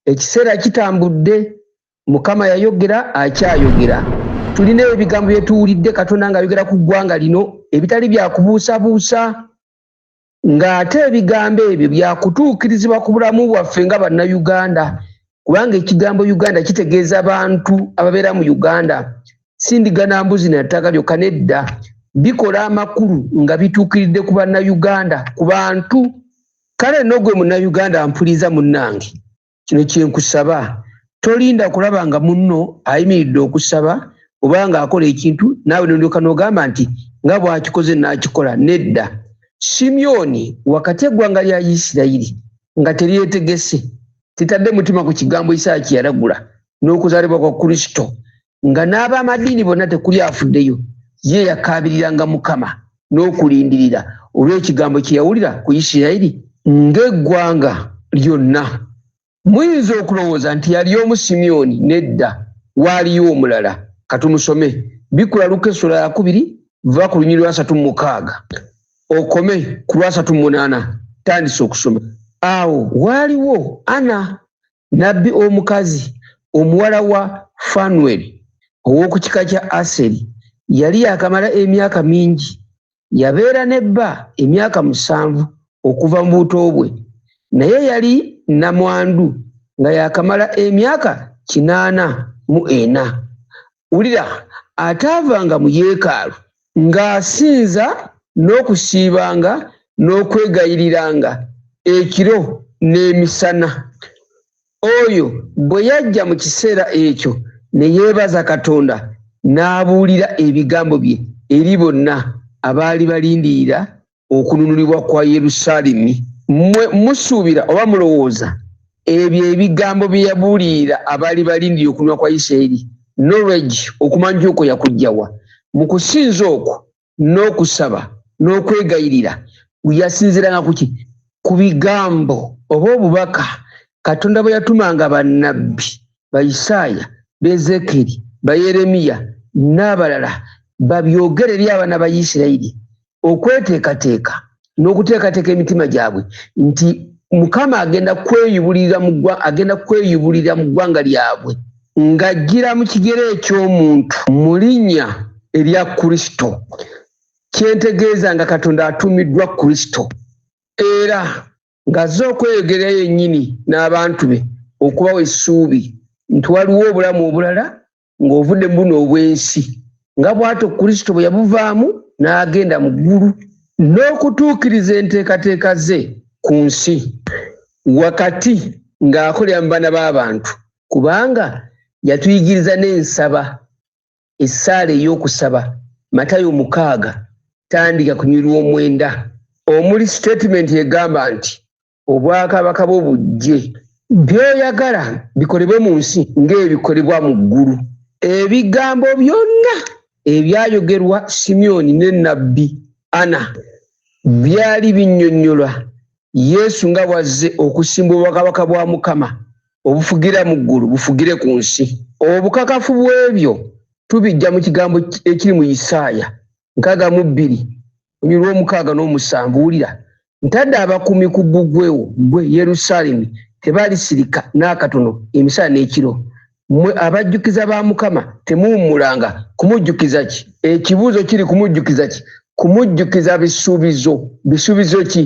Ekiseera kitambudde, Mukama yayogera, akyayogera. Tulina ebigambo bye tuwulidde Katonda ng'ayogera ku ggwanga lino ebitali bya kubuusabuusa, ng'ate ebigambo ebyo bya kutuukirizibwa ku bulamu bwaffe nga Bannayuganda, kubanga ekigambo Uganda kitegeeza bantu ababeera mu Uganda, si ndiga na mbuzi na ttaka lyokka, nedda. Bikola amakulu nga bituukiridde ku Bannayuganda, ku bantu. Kale nno gwe Munnayuganda ampuliza munnange, kino kye nkusaba, tolinda kulaba nga munno ayimiridde okusaba oba ng'akola ekintu naawe n'olyoka n'ogamba nti nga bw'akikoze n'akikola. Nedda. Simyoni wakati eggwanga lya Yisirayiri nga teryetegese, tetadde mutima ku kigambo Isaaya kye yalagula n'okuzaalibwa kwa Kristo, nga n'ab'amadiini bonna tekuli afuddeyo, ye yakaabiriranga Mukama n'okulindirira olw'ekigambo kye yawulira ku Isirayiri ng'eggwanga lyonna. Muyinza okulowooza nti yali omu Simyoni. Nedda, waaliyo omulala. Katumusome. Bikkula Lukka essula yakubiri, va ku lunyiriri lwasatu mu mukaaga okome ku lwasatu mu munaana. Tandise okusoma. Awo waaliwo Ana Nabbi omukazi, omuwala wa Fanueri ow'oku kika kya Aseri, yali yaakamala emyaka mingi. Yabeera ne bba emyaka musanvu okuva mu buto bwe, naye yali nnamwandu nga yaakamala emyaka 84. Wulira, ataavanga mu yeekaalu, ng'asinza n'okusiibanga n'okwegayiriranga ekiro n'emisana. Oyo bwe yajja mu kiseera ekyo ne yeebaza Katonda n'abuulira ebigambo bye eri bonna abaali balindirira okununulibwa kwa Yerusaalemi. Mmwe musuubira oba mulowooza ebyo ebigambo bye yabuulirira abaali balindirira okununulibwa kwa Isirayiri? Knowledge, okumanya okwo yakuggya wa? Mu kusinza okwo n'okusaba n'okwegayirira yasinziiranga ku ki? Ku bigambo oba obubaka Katonda bwe yatumanga bannabbi ba Isaaya, ba Ezeekeri, ba Yeremiya n'abalala babyogere eri abaana ba Isirayiri okweteekateeka n'okuteekateeka emitima gyabwe nti Mukama agenda kweyubulira mu agenda kweyubulira mu ggwanga lyabwe ng'ajjira mu kigere eky'omuntu mu linnya erya Kristo. Kye ntegeeza nga Katonda atuumiddwa Kristo era ng'azze okweyogera yennyini n'abantu be okubawa essuubi nti waliwo obulamu obulala ng'ovudde mu buno obw'ensi, nga bw'atyo Kristo bwe yabuvaamu n'agenda mu ggulu n'okutuukiriza enteekateeka ze ku nsi wakati ng'akolera mu baana b'abantu, kubanga yatuyigiriza n'ensaba, essaala ey'okusaba, Matayo mukaaga tandika ku nyiriri omwenda, omuli sitatimenti egamba nti Obwakabaka bwo bujje. By'oyagala bikolebwe mu nsi ng'ebikolebwa mu ggulu. Ebigambo byonna ebyayogerwa Simyoni ne nnabbi Ana byali binnyonnyola Yesu nga bw'azze okusimba obwakabaka bwa Mukama obufugira mu ggulu bufugire ku nsi. Obukakafu bw'ebyo tubiggya mu kigambo ekiri mu Isaaya 62 oluny lw'omukaaga n'omusanvu. Wulira, ntadde abakuumi ku bbugwe wo, ggwe Yerusaalemi, tebalisirika n'akatono emisana n'ekiro. Mmwe abajjukiza ba Mukama, temuwummulanga. Kumujjukiza ki? Ekibuuzo kiri kumujjukiza ki? Kumujjukiza bisuubizo. Bisuubizo ki?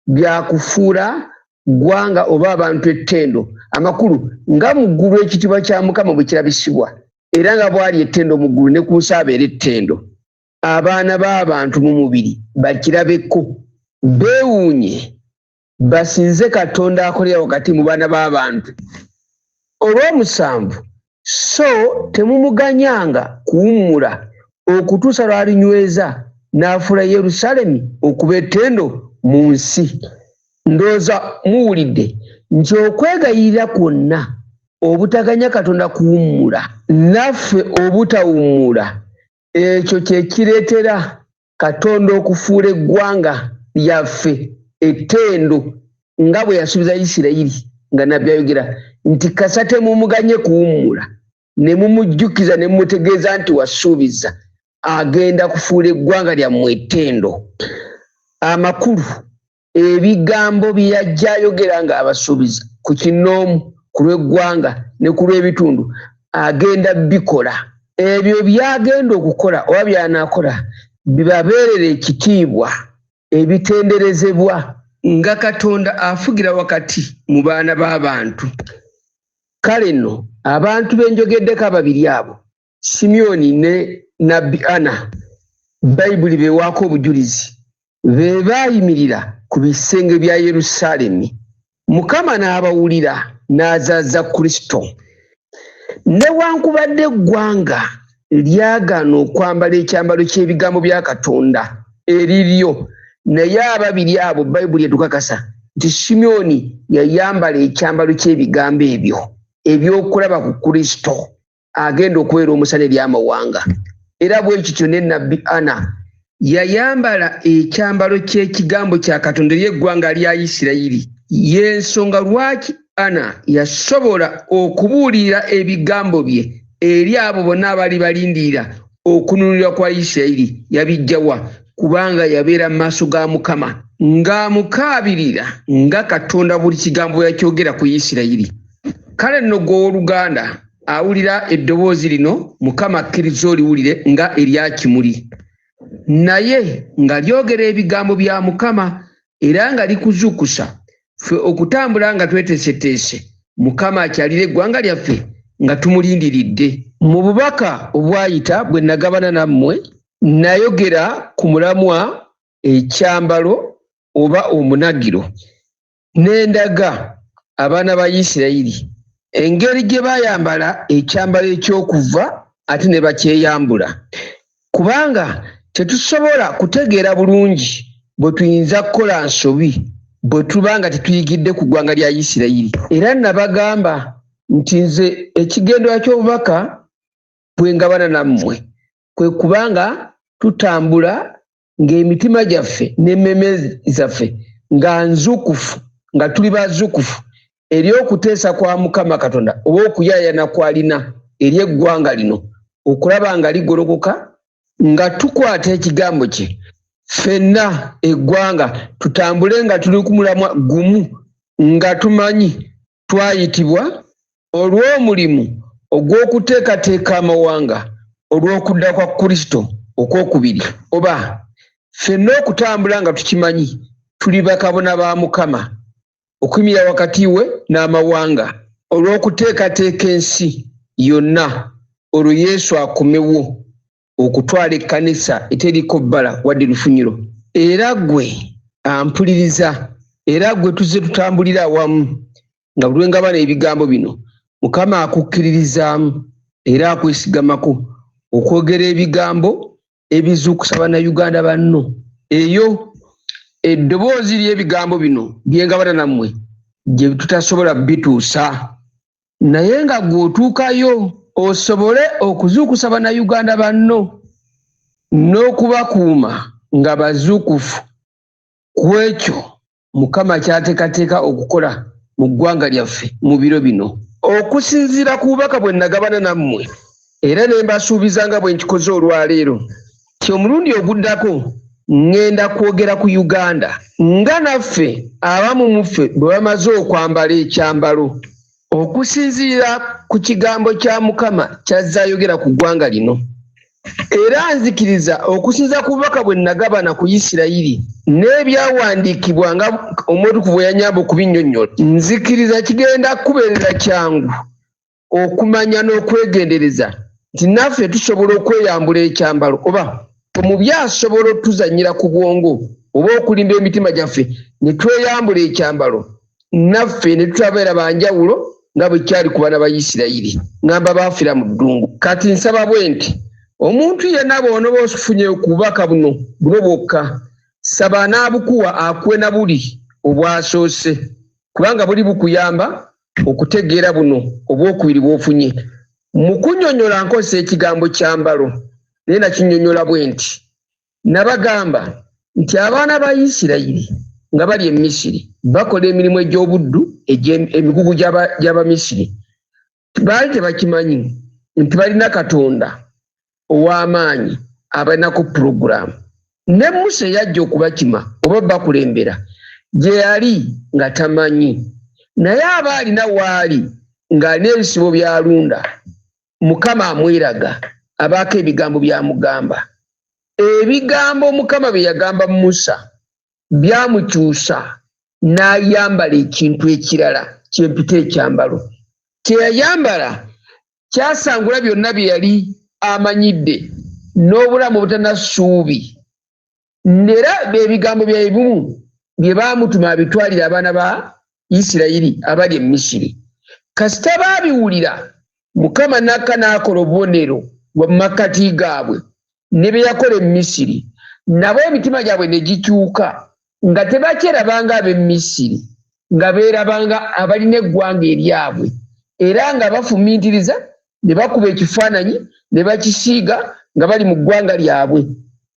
Bya kufuula ggwanga oba abantu ettendo. Amakulu, nga mu ggulu ekitiibwa kya Mukama bwe kirabisibwa, era nga bw'ali ettendo mu ggulu, ne ku nsi abeera ettendo. Abaana b'abantu mu mubiri bakirabeko, beewuunye, basinze Katonda akolera wakati mu baana b'abantu. Olw'omusanvu, so temumuganyanga kuwummula okutuusa lw'alinyweza n'afuula Yerusaalemi okuba ettendo mu nsi. Ndowooza muwulidde nti okwegayirira kwonna obutaganya Katonda kuwummula, naffe obutawummula, Ekyo kye kireetera Katonda okufuula eggwanga lyaffe ettendo nga bwe yasuubiza Isirayiri nga nnabbi ayogera nti kasa temumuganye kuwummula ne mumujjukiza ne mumutegeeza nti wasuubiza agenda kufuula eggwanga lyammwe ettendo. Amakulu ebigambo bye yajja ayogera ng'abasuubiza ku kinnoomu, ku lw'eggwanga ne ku lw'ebitundu, agenda bikola. Ebyo by'agenda okukola oba by'anaakola bibabeerere ekitiibwa ebitenderezebwa nga Katonda afugira wakati mu baana b'abantu. Kale nno abantu be njogeddeko ababiri abo, Simyoni ne Nabbi Ana, Bayibuli bewaako obujulizi, be baayimirira ku bisenge bya Yerusaalemi, Mukama n'abawulira n'azaaza Kristo. Newankubadde eggwanga lyagaana okwambala ekyambalo ky'ebigambo bya Katonda eriryo, naye ababiri abo Bayibuli etukakasa nti Simyoni yayambala ekyambalo ky'ebigambo ebyo eby'okulaba ku Kristo agenda okubeera omusana eri amawanga. Era bwe kityo ne Nabbi Ana yayambala ekyambalo ky'ekigambo kya Katonda eri eggwanga lya Isirayiri. Y'ensonga lwaki Ana yasobola okubuulira ebigambo bye eri abo bonna abaali balindirira okununulibwa kwa Isirayiri. Yabiggya wa? Kubanga yabeera mu maaso ga Mukama ng'amukaabirira nga Katonda buli kigambo bwe yakyogera ku Isirayiri. Kale nno ggwe ow'oluganda awulira eddoboozi lino, Mukama akkiriza oliwulire nga erya kimuli, naye nga lyogera ebigambo bya Mukama era nga likuzuukusa ffe okutambula nga tweteeseteese Mukama akyalire eggwanga lyaffe nga tumulindiridde. Mu bubaka obwayita bwe nagabana nammwe, nayogera ku mulamwa ekyambalo oba omunagiro, ne ndaga abaana ba Isirayiri engeri gye baayambala ekyambalo eky'okuva ate ne bakyeyambula, kubanga tetusobola kutegeera bulungi bwe tuyinza kukola nsobi bwe tuba nga tetuyigidde ku ggwanga lya Isirayiri. Era nabagamba nti nze ekigendererwa ky'obubaka bwe ngabana nammwe kwe kubanga tutambula ng'emitima gyaffe n'emmeeme zaffe nga nzuukufu, nga tuli bazuukufu eri okuteesa kwa Mukama Katonda oba okuyaayana kw'alina eri eggwanga lino okulaba nga ligolokoka, nga tukwata ekigambo kye ffenna eggwanga tutambule nga tuli ku mulamwa gumu, nga tumanyi twayitibwa olw'omulimu ogw'okuteekateeka amawanga olw'okudda kwa Kristo okw'okubiri, oba ffenna okutambula nga tukimanyi tuli bakabona ba Mukama, okuyimirira wakati we n'amawanga olw'okuteekateeka ensi yonna, olwo Yesu akomewo okutwala ekkanisa eteriiko bbala wadde lufunyiro. Era ggwe ampuliriza, era ggwe tuzze tutambulira awamu nga buli lwe ngabana ebigambo bino, Mukama akukkiririzaamu era akwesigamako okwogera ebigambo ebizuukusa Bannayuganda banno. Eyo eddoboozi ly'ebigambo bino bye ngabana nammwe gye tutasobola bituusa, naye nga ggwe otuukayo osobole okuzuukusa Bannayuganda banno n'okubakuuma nga bazuukufu ku ekyo Mukama ky'ateekateeka okukola mu ggwanga lyaffe mu biro bino. Okusinziira ku bubaka bwe nagabana nammwe era ne mbasuubiza nga bwe nkikoze olwaleero nti omulundi oguddako ŋŋenda kwogera ku Uganda nga naffe abamu mu ffe bwe bamaze okwambala ekyambalo okusinziira ku kigambo kya Mukama ky'azze ayogera ku ggwanga lino. Era nzikiriza okusinziira ku bubaka bwe nagabana ku Isirayiri n'ebyawandiikibwa nga Omwoyo Omutukuvu bwe yannyamba okubinnyonnyola, nzikiriza kigenda kukubeerera kyangu okumanya n'okwegendereza nti naffe tusobola okweyambula ekyambalo oba omubi asobola otuzannyira ku bwongo oba okulimba emitima gyaffe ne tweyambula ekyambalo naffe ne tutabeera ba njawulo nga bwe kyali ku baana ba Isirayiri, ŋŋamba baafira mu ddungu. Kati nsaba bwe nti omuntu yenna bw'onooba ofunye ku bubaka buno buno bwokka, saba anaabukuwa akuwe na buli obwasoose, kubanga buli bukuyamba okutegeera buno obwokubiri bw'ofunye. Mu kunnyonnyola nkozesa ekigambo kyambalo, naye nakinnyonnyola bwe nti, Nabagamba nti abaana ba Isirayiri nga bali e Misiri bakola emirimu egy'obuddu, emigugu gy'Abamisiri. Baali tebakimanyi nti balina Katonda ow'amaanyi abalinako pulogulaamu. Ne Musa eyajja okubakima oba bakulembera gye yali nga tamanyi. Naye aba alina waali ng'alina ebisibo by'alunda, Mukama amweraga, abaako ebigambo by'amugamba. Ebigambo Mukama bye yagamba Musa byamukyusa n'ayambala ekintu ekirala kyempita ekyambalo. Kye yayambala kyasangula byonna bye yali amanyidde n'obulamu obutalina ssuubi. Era ebigambo bye bimu bye baamutuma abitwalire abaana ba Isirayiri abali e Misiri. Kasita baabiwulira, Mukama n'akka n'akola obubonero mu makkati gaabwe ne bye yakola e Misiri, nabo emitima gyabwe ne gikyuka nga tebakyerabanga ab'e Misiri, nga beerabanga abalina eggwanga eryabwe, era nga bafumiitiriza ne bakuba ekifaananyi ne bakisiiga nga bali mu ggwanga lyabwe,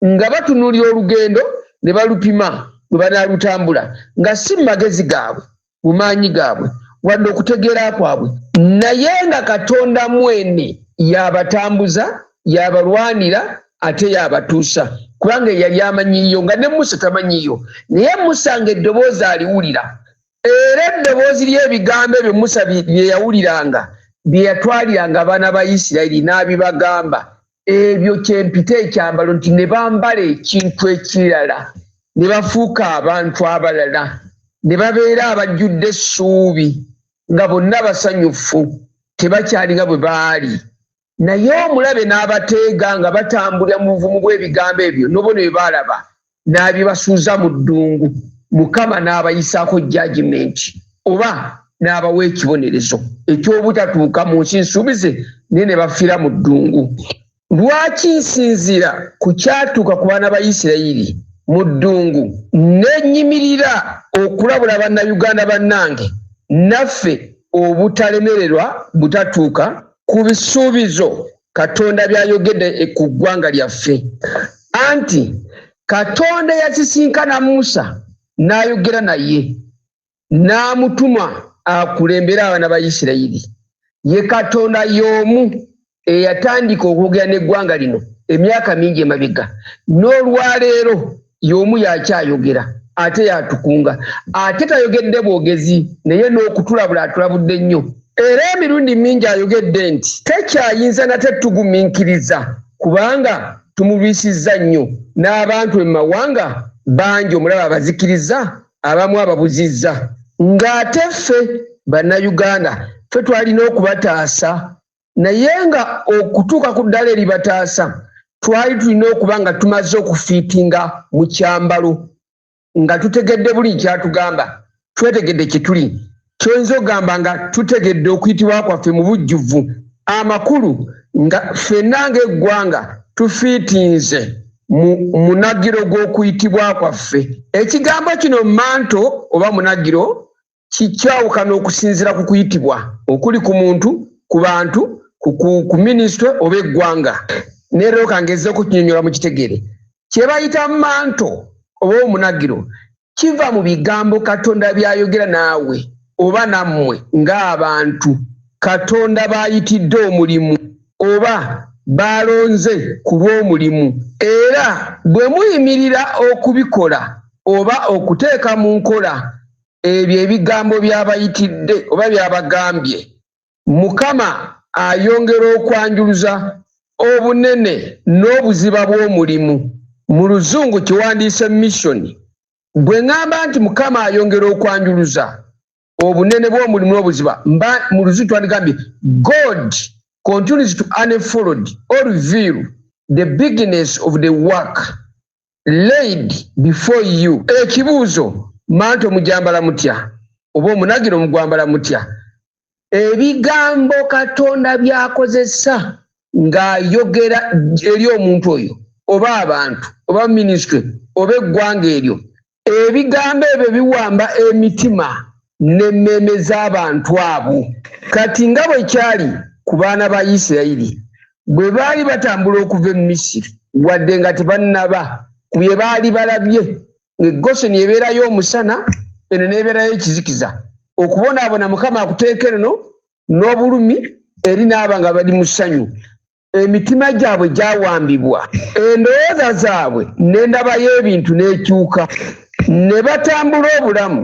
nga batunuulira olugendo ne balupima bwe banaalutambula, nga si mu magezi gaabwe, mu maanyi gaabwe, wadde okutegeera kwabwe, naye nga Katonda mwene y'abatambuza, y'abalwanira, ate y'abatuusa, kubanga eyali amanyiyo nga ne Musa tamanyiyo, naye Musa ng'eddoboozi aliwulira. Era eddoboozi ly'ebigambo ebyo Musa bye yawuliranga, bye yatwaliranga abaana ba Isirayiri n'abibagamba, ebyo kyempita ekyambalo nti ne bambala ekintu ekirala, ne bafuuka abantu abalala, ne babeera abajjudde essuubi, nga bonna basanyufu, tebakyalinga bwe baali. Naye omulabe n'abateega nga batambulira mu buvumu bw'ebigambo ebyo n'obubonero bye baalaba, n'abibasuuza mu ddungu. Mukama n'abayisaako judgment oba n'abawa ekibonerezo eky'obutatuuka mu nsi nsuubize, naye ne bafiira mu ddungu. Lwaki nsinziira ku kyatuuka ku baana ba Isirayiri mu ddungu ne nnyimirira okulabula Bannayuganda bannange naffe obutalemererwa butatuuka ku bisuubizo Katonda by'ayogedde ku ggwanga lyaffe? Anti Katonda yasisinkana Musa n'ayogera naye, n'amutuma akulembere abaana ba Isirayiri. Ye Katonda y'omu eyatandika okwogera n'eggwanga lino emyaka mingi emabega, n'olwaleero y'omu y'akyayogera ate y'atukunga. Ate tayogedde bwogezi, naye n'okutulabula atulabudde nnyo. Era emirundi mingi ayogedde nti tekyayinza nate tugumiikiriza, kubanga tumulwisizza nnyo n'abantu mu mawanga bangi, omulaba abazikiriza, abamu ababuzizza, ng'ate ffe Bannayuganda ffe twalina okubataasa. Naye nga okutuuka ku ddala eribataasa, twali tulina okuba nga tumaze okufiitinga mu kyambalo, nga tutegedde buli kyatugamba, twetegedde kye tuli, kyoyinza okugamba nga tutegedde okuyitibwa kwaffe mu bujjuvu, amakulu nga ffenna ng'eggwanga tufiitinze mu munagiro gw'okuyitibwa kwaffe. Ekigambo kino mantle oba munagiro kikyawukana okusinziira ku kuyitibwa okuli ku muntu, ku bantu, ku minisitule oba eggwanga. Neero kangeze okukinyonyola mu kitegere. Kye bayita mantle oba omunagiro kiva mu bigambo Katonda by'ayogera naawe oba nammwe ng'abantu Katonda b'ayitidde omulimu oba b'alonze ku lw'omulimu. Era bwe muyimirira okubikola oba okuteeka mu nkola ebyo ebigambo by'abayitidde oba by'abagambye, Mukama ayongera okwanjuluza obunene n'obuziba bw'omulimu. Mu Luzungu kiwandiise mission. Bwe ŋŋamba nti Mukama ayongera okwanjuluza obunene bw'omulimu n'obuziba, mba mu Luzungu twandigambye God continues to unfold or reveal the bigness of the work laid before you. Ekibuuzo, mantle mujambala mutya oba omunagiro mugwambala mutya? Ebigambo Katonda by'akozesa ng'ayogera eri omuntu oyo oba abantu oba minisitule oba eggwanga eryo, ebigambo ebyo biwamba emitima n'emmeeme z'abantu abo. Kati nga bwe kyali ku baana ba Isirayiri bwe baali batambula okuva e Misiri, wadde nga tebannaba ku bye baali balabye, ng'e ebeerayo omusana, eno n'ebeerayo ekizikiza, okubonaabona Mukama akuteeka eno n'obulumi eri n'aba nga bali mu ssanyu, emitima gyabwe gyawambibwa, endowooza zaabwe n'endaba y'ebintu n'ekyuka, ne batambula obulamu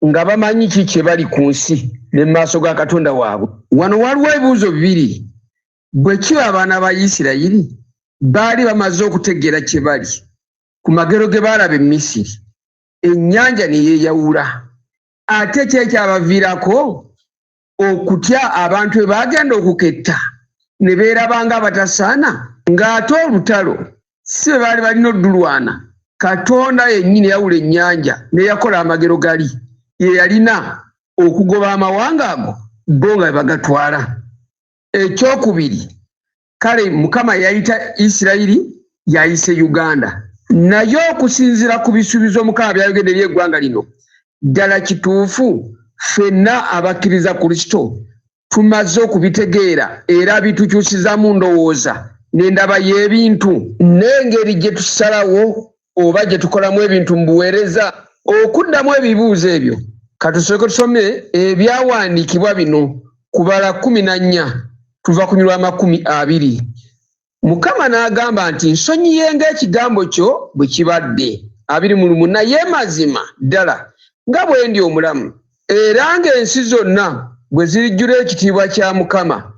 nga bamanyi ki kye bali ku nsi ne mu maaso ga Katonda waabwe. Wano waliwo ebibuuzo bibiri. Bwe kiba abaana ba Isirayiri baali bamaze okutegeera kye bali ku magero ge baalaba e Misiri, ennyanja ne yeeyawula, ate ki ekyabaviirako okutya abantu bwe baagenda okuketta ne beeraba ng'abatasaana, ng'ate olutalo si be baali balina oddulwana? Katonda yennyini yawula ennyanja n'eyakola amagero gali ye yalina okugoba amawanga ago bo nga bwe bagatwala. Ekyokubiri, kale Mukama yayita Isirayiri, yayise Uganda, naye okusinziira ku bisuubizo Mukama byayogedde eri eggwanga lino, ddala kituufu ffenna abakkiriza Kristo tumaze okubitegeera era bitukyusiza mu ndowooza n'endaba y'ebintu n'engeri gye tusalawo oba gye tukolamu ebintu mu buweereza? Okuddamu ebibuuzo ebyo, katusooke tusome ebyawandiikibwa bino. Kubala 14, tuva ku nyulwa 20. Mukama n'agamba nti, Nsonyiye ng'ekigambo kyo bwe kibadde. 21, naye mazima ddala nga bwe ndi omulamu, era ng'ensi zonna bwe zirijjula ekitiibwa kya Mukama,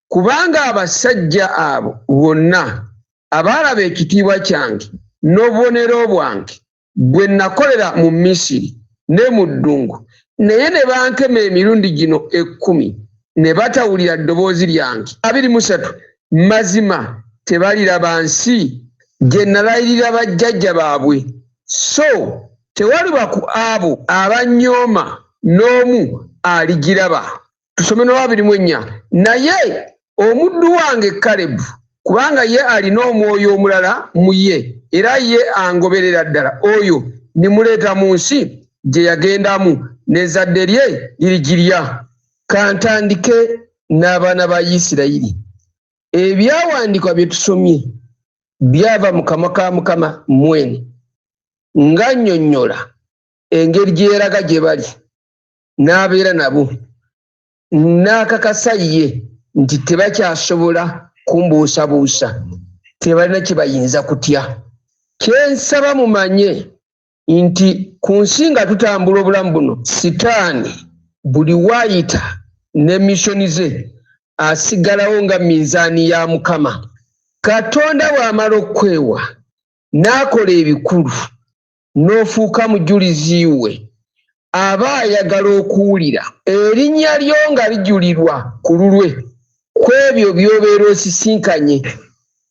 kubanga abasajja abo bonna abaalaba ekitiibwa kyange n'obubonero bwange bwe nakolera mu Misiri ne mu ddungu, naye ne bankema emirundi gino 10, ne batawulira ddoboozi lyange. 23, mazima tebaliraba nsi gye nalayirira bajjajja baabwe, so tewaliba ku abo abannyooma n'omu aligiraba. Tusome n'owa 24. Naye omuddu wange Kalebu, kubanga ye alina omwoyo omulala mu ye, era ye angoberera ddala, oyo ndimuleeta mu nsi gye yagendamu, n'ezzadde lye lirigirya. Kantandike n'abaana ba Isirayiri. Ebyawandiikibwa bye tusomye byava mu kamwa ka Mukama mwene, ng'annyonnyola engeri gye yalaga gye bali, n'abeera nabo, n'akakasa ye nti tebakyasobola kumbuusabuusa, tebalina kye bayinza kutya. Kye nsaba mumanye nti ku nsi nga tutambula obulamu buno, Sitaani buli waayita ne missoni ze asigalawo nga minzaani ya Mukama. Katonda bw'amala okukwewa n'akola ebikulu n'ofuuka mujulizi we, aba ayagala okuwulira erinnya lyo nga lijulirwa ku lulwe ku ebyo by'obeera osisinkanye,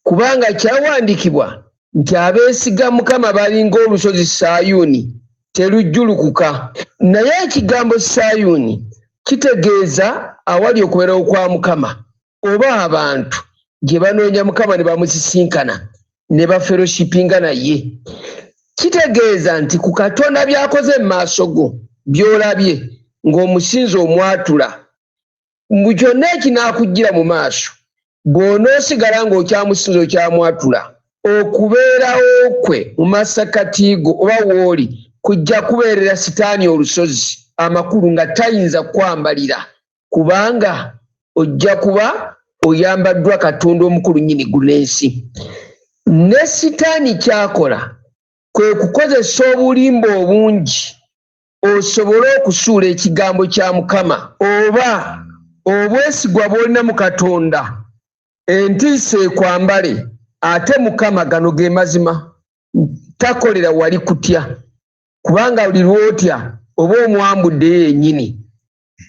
kubanga kyawandiikibwa nti abeesiga Mukama balinga olusozi Sayuuni, terujjulukuka. Naye ekigambo Sayuuni kitegeeza awali okubeerawo kwa Mukama, oba abantu gye banoonya Mukama ne bamusisinkana ne baferoshipinga naye. Kitegeeza nti ku Katonda by'akoze mu maaso go by'olabye ng'omusinza omwatula, mbu kyonna ekinaakujjira mu maaso bw'onoosigala ng'okyamusinza okyamwatula, okubeerawo kwe mu masekati go oba w'oli kujja kubeerera Sitaani olusozi, amakulu nga tayinza kukwambalira, kubanga ojja kuba oyambaddwa Katonda omukulu nnyini ggulu n'ensi. Ne Sitaani ky'akola kwe kukozesa obulimba obungi osobole okusuula ekigambo kya Mukama oba obwesigwa bw'olina mu Katonda, entiisa ekwambale. Ate Mukama, gano ge mazima, takolera wali kutya, kubanga buli lw'otya oba omwambudde ye yennyini,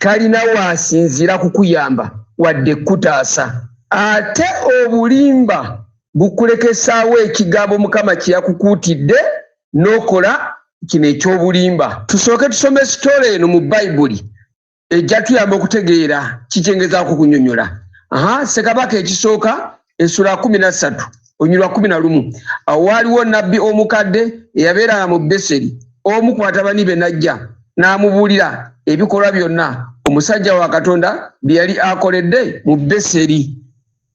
talina waasinziira kukuyamba wadde kukutaasa. Ate obulimba bukulekesaawo ekigambo Mukama kye yakukuutidde n'okola kino eky'obulimba. Tusooke tusome sitole eno mu Bayibuli ejja tuyamba okutegeera kikyengezaako kunyonyola. Aha, Ssekabaka ekisooka essula 13 olunyirwa 11. Awo waaliwo nnabbi omukadde eyabeeranga mu Beseri, omu ku batabani be n'ajja n'amubuulira ebikolwa byonna omusajja wa Katonda bye yali akoledde mu Beseri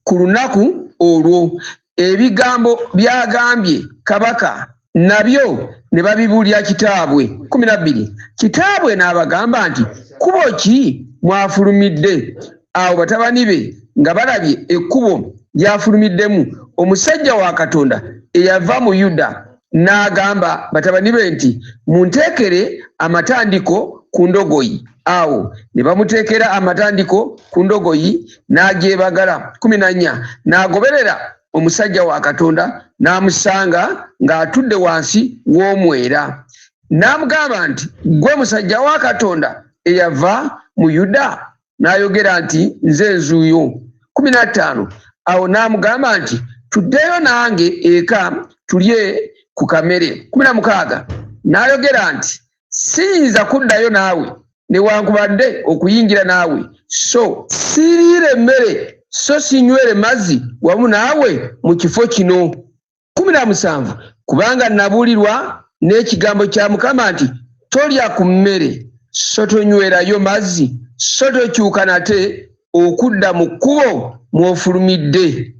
ku lunaku olwo. Ebigambo by'agambye kabaka nabyo ne babibuulira kitaabwe. 12, kitaabwe n'abagamba nti, Kkubo ki mwafulumidde? Awo batabani be nga balabye ekkubo ly'afulumiddemu omusajja wa Katonda eyava mu Yuda, n'agamba batabani be nti, Munteekere amatandiko ku ndogoyi. Awo ne bamuteekera amatandiko ku ndogoyi, n'agyebagala. 14 N'agoberera omusajja wa Katonda, n'amusanga ng'atudde wansi w'omwera. N'amugamba nti, Ggwe musajja wa Katonda eyava mu Yuda? N'ayogera nti, Nze nzuuyo. 15 Awo n'amugamba nti, Tuddeyo nange eka tulye ku kamere. 16 N'ayogera nti, Siyinza kuddayo naawe, newankubadde okuyingira naawe, so siriire mmere so sinywere mazzi wamu naawe mu kifo kino. 17 Kubanga nabuulirwa n'ekigambo kya Mukama nti, Tolya ku mmere, so tonywerayo mazzi, so tokyuka nate okudda mu kkubo mw'ofulumidde.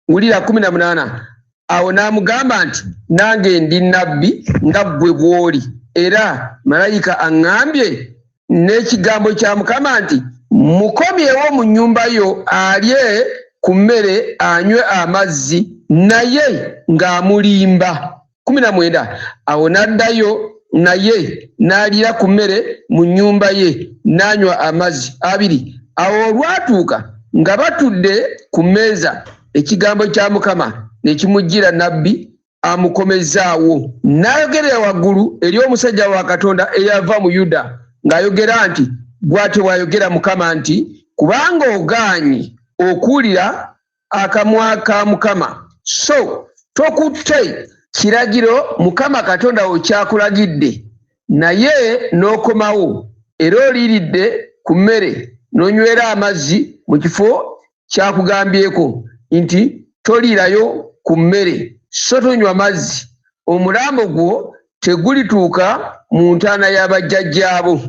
Wulira 18 Awo n'amugamba nti, Nange ndi nnabbi nga ggwe bw'oli, era malayika aŋŋambye n'ekigambo kya Mukama nti, Mukomyewo mu nnyumba yo alye ku mmere anywe amazzi, naye ng'amulimba. 19 Awo n'addayo naye n'aliira ku mmere mu nnyumba ye n'anywa amazzi. 20 Awo olwatuuka nga batudde ku mmeeza, ekigambo kya Mukama ne kimujjira nnabbi amukomezzaawo. N'ayogerera waggulu eri omusajja wa Katonda eyava mu Yuda ng'ayogera nti, Bw'atyo bw'ayogera Mukama nti, Kubanga ogaanyi okuwulira akamwa ka Mukama, so tokutte kiragiro Mukama Katonda wo ky'akulagidde, naye n'okomawo, era oliiridde ku mmere n'onywera amazzi mu kifo ky'akugambyeko nti, Toliirayo ku mmere so tonywa mazzi, omulambo gwo tegulituuka mu ntaana ya bajjajjaabo.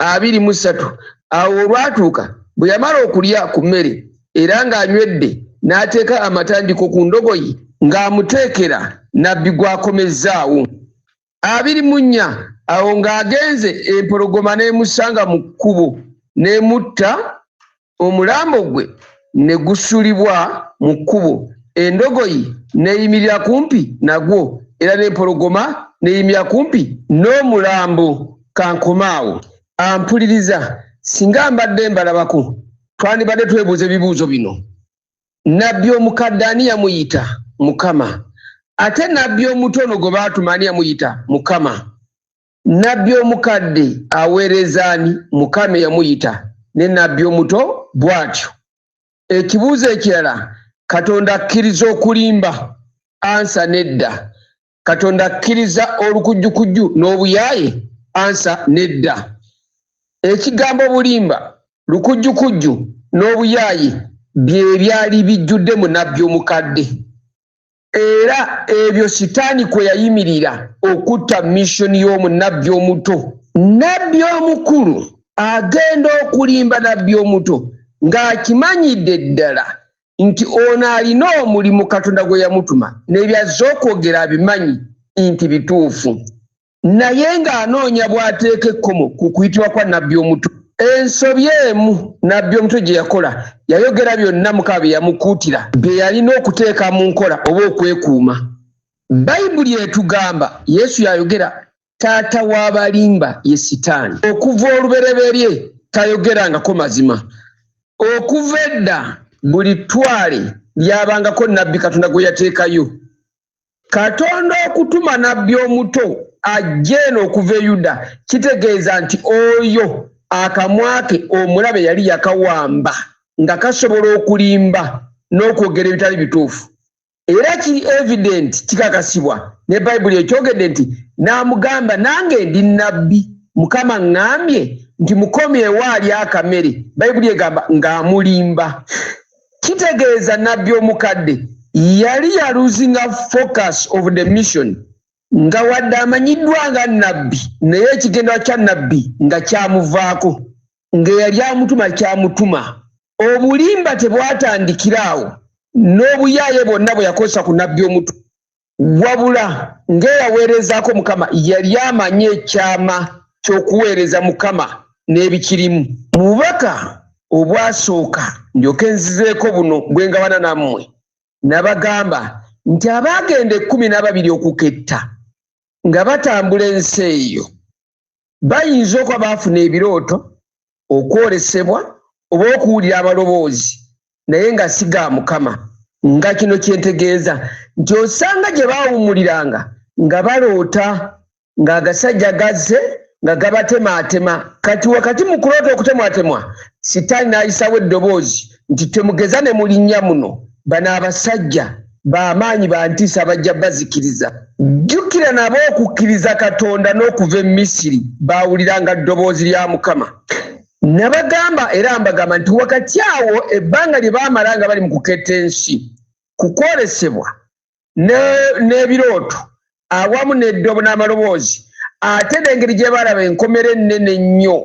23 Awo olwatuuka bwe yamala okulya ku mmere era ng'anywedde, n'ateeka amatandiko ku ndogoyi ng'amuteekera nnabbi gw'akomezzaawo. 24 Awo ng'agenze, empologoma n'emusanga mu kkubo n'emutta, omulambo gwe ne gusuulibwa mu kkubo, endogoyi n'eyimirira kumpi nagwo, era n'empologoma n'eyimirira kumpi n'omulambo. Ka nkome awo. Ampuliriza, singa mbadde mbalabako, twandibadde twebuuza ebibuuzo bino. Nnabbi omukadde ani yamuyita? Mukama. Ate nnabbi omuto ono gwe baatuma ani yamuyita? Mukama. Nnabbi omukadde aweereza ani? Mukama eyamuyita. Ne nnabbi omuto bw'atyo. Ekibuuzo ekirala, Katonda akkiriza okulimba? Ansa, nedda. Katonda akkiriza olukujjukujju n'obuyaaye? Ansa, nedda. Ekigambo bulimba, lukujjukujju n'obuyaaye bye byali bijjudde mu nnabbi omukadde. Era ebyo Sitaani kwe yayimirira okutta mission y'omunnabbi omuto. Nnabbi omukulu agenda okulimba nabbi omuto ng'akimanyidde ddala nti ono alina omulimu Katonda gwe yamutuma n'ebyazze okwogera abimanyi nti bituufu. Naye ng'anoonya bw'ateeka ekkomo ku kuyitibwa kwa nnabbi omuto. Ensobi emu nnabbi omuto gye yakola, yayogera byonna Mukama bye yamukuutira bye yalina okuteeka mu nkola oba okwekuuma. Bayibuli etugamba, Yesu y'ayogera, Taata w'abalimba ye Sitaani. Okuva olubereberye tayogerangako mazima. Okuva edda buli ttwale lyabangako nnabbi Katonda gwe yateekayo. Katonda okutuma nabbi omuto ajje eno okuva e Yuda kitegeeza nti oyo akamwa ke omulabe yali yakawamba nga kasobola okulimba n'okwogera ebitali bituufu. Era kiri evident, kikakasibwa ne Bayibuli ekyogedde nti n'amugamba, nange ndi nnabbi, Mukama ŋŋambye nti mukomyewo alye akamere. Bayibuli egamba ng'amulimba. Kitegeeza nabbi omukadde yali ya losinga focus of the mission, nga wadde amanyiddwa nga nabbi, naye ekigendererwa kya nabbi nga kyamuvaako, ng'eyali amutuma kyamutuma. Obulimba tebwatandikira awo n'obuyaaye bwonna bwe yakozesa ku nabbi omuto, wabula ng'eyaweerezaako Mukama yali amanyi ekyama ky'okuweereza Mukama n'ebikirimu. Mu bubaka obwasooka, ndyoke nzizeeko buno bwe ngabana nammwe, nabagamba nti abaagenda 12 okuketta nga batambula ensi eyo, Bayinza okuba baafuna ebirooto, okwolesebwa oba okuwulira amaloboozi naye nga si ga Mukama. Nga kino kye ntegeeza nti osanga gye baawummuliranga nga baloota ng'agasajja gazze nga gabatemaatema. Kati wakati mu kuloota okutemwatemwa, Sitaani n'ayisawo eddoboozi nti temugeza ne mulinnya muno, bano abasajja ba maanyi ba ntiisa bajja bazikiriza. Jjukira nabo okukkiriza Katonda n'okuva e Misiri baawuliranga ddoboozi lya Mukama. Nabagamba era mbagamba nti wakati awo ebbanga lye baamala nga bali mu kuketta ensi, ku kwolesebwa n'ebirooto awamu n'eddobo n'amaloboozi, ate n'engeri gye baalaba enkomera ennene ennyo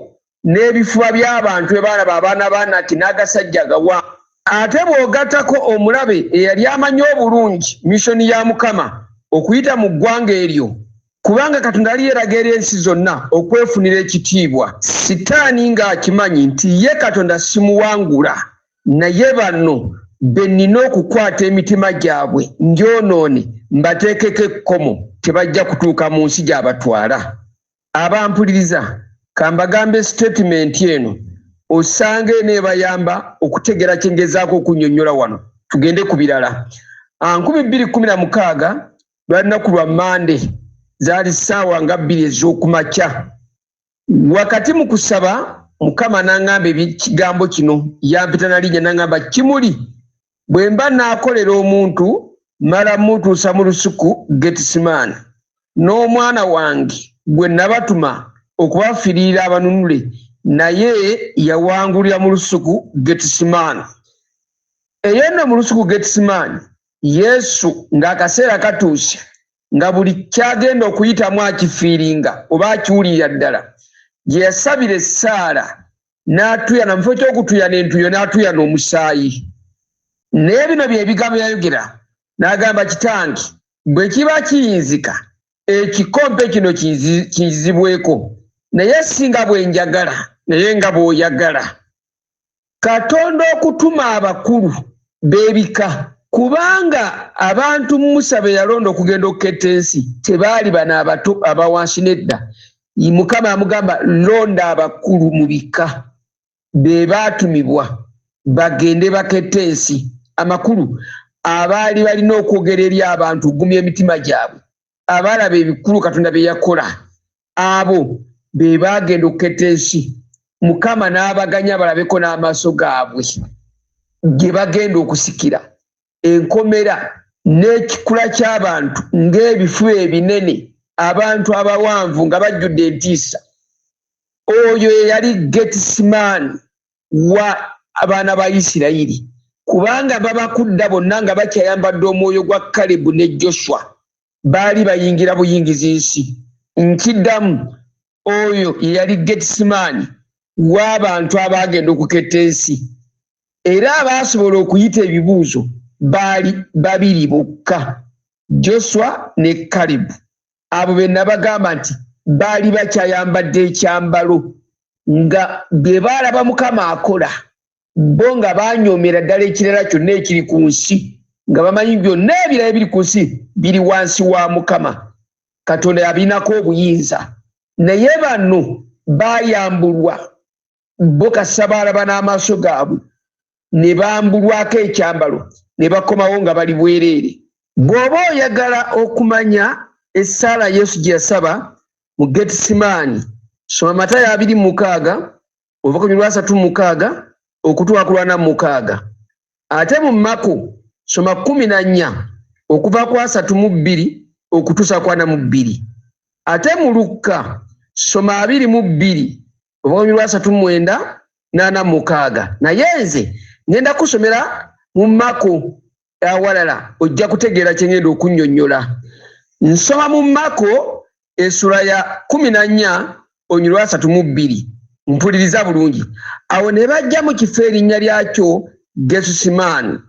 n'ebifuba by'abantu bwe baalaba abaana ba Anaki n'agasajja agawa. Ate bw'ogattako omulabe eyali amanyi obulungi missoni ya Mukama okuyita mu ggwanga eryo, kubanga Katonda yali yeeraga eri ensi zonna okwefunira ekitiibwa, Sitaani ng'akimanyi nti ye Katonda simuwangula, naye bano be nnina okukwata emitima gyabwe ngyonoone mbateekeko ekkomo, tebajja kutuuka mu nsi gy'abatwala. Abampuliriza kambagambe sitatimenti eno osanga eneebayamba okutegeera kye ngezaako okunnyonnyola wano. Tugende ku birala. 2016 lwali lunaku lwa Mmande, zaali ssaawa nga 2 ez'okumakya. Wakati mu kusaba Mukama n'angamba ekigambo kino, yampita na linnya n'angamba, Kimuli, bwe mba naakolera omuntu mmala mmutuusa mu lusuku Getisimaani, n'omwana wange gwe nabatuma okubafiirira abanunule naye yawangulira mu lusuku Getisimaani. Eyo nno mu lusuku Getisimaani, Yesu ng'akaseera katuuse nga buli ky'agenda okuyitamu akifiiringa oba akiwulirira ddala, gye yasabira essaala n'atuyana, mu kifo ky'okutuyana entuyo n'atuyana omusaayi. Naye bino bye bigambo yayogera n'agamba, Kitange, bwe kiba kiyinzika ekikompe kino kinzizibweko, naye si nga bwe njagala, naye nga bw'oyagala. Katonda okutuma abakulu b'ebika, kubanga abantu Musa be yalonda okugenda okuketta ensi tebaali bano abato abawansi nedda. Mukama amugamba londa abakulu mu bika be baatumibwa bagende bakette ensi. Amakulu abaali balina okwogera eri abantu okugumya emitima gyabwe, abaalaba ebikulu Katonda bye yakola, abo be baagenda okuketta ensi. Mukama n'abaganya balabeko n'amaaso gaabwe gye bagenda okusikira enkomera n'ekikula ky'abantu ng'ebifuba ebinene, abantu abawanvu nga bajjudde entiisa. Oyo ye yali Getisimaani wa abaana ba Isirayiri, kubanga babakudda bonna nga bakyayambadde omwoyo gwa Kalebu ne Joswa, baali bayingira buyingizi nsi. Nkiddamu, oyo ye yali Getisimaani w'abantu abaagenda okuketta ensi, era abaasobola okuyita ebibuuzo baali babiri bokka, Joswa ne Kalebu. Abo be nabagamba nti baali bakyayambadde ekyambalo nga bye baalaba Mukama akola, bo nga banyoomera ddala ekirala kyonna ekiri ku nsi, nga bamanyi byonna ebirala ebiri ku nsi biri wansi wa Mukama, Katonda yabirinako obuyinza. Naye bano baayambulwa bo kasita baalaba n'amaaso gaabwe ne bambulwako ekyambalo ne bakomawo nga bali bwereere. Bw'oba oyagala okumanya essaala Yesu gye yasaba mu Getisimaani, soma Matayo 26 okuva ku lwa 36 okutuuka ku lwa 46. Ate mu Mako soma 14 okuva ku 32 okutuusa ku 42. Ate mu Lukka soma 22 okuva ku lwa 39 n'46. Naye nze ngenda kusomera mu Mako, awalala ojja kutegeera kye ngenda okunnyonnyola. Nsoma mu Mako essula ya 14 oluny lwa 32. Mpuliriza bulungi. Awo ne bajja mu kifo erinnya lyakyo Gesusimaani,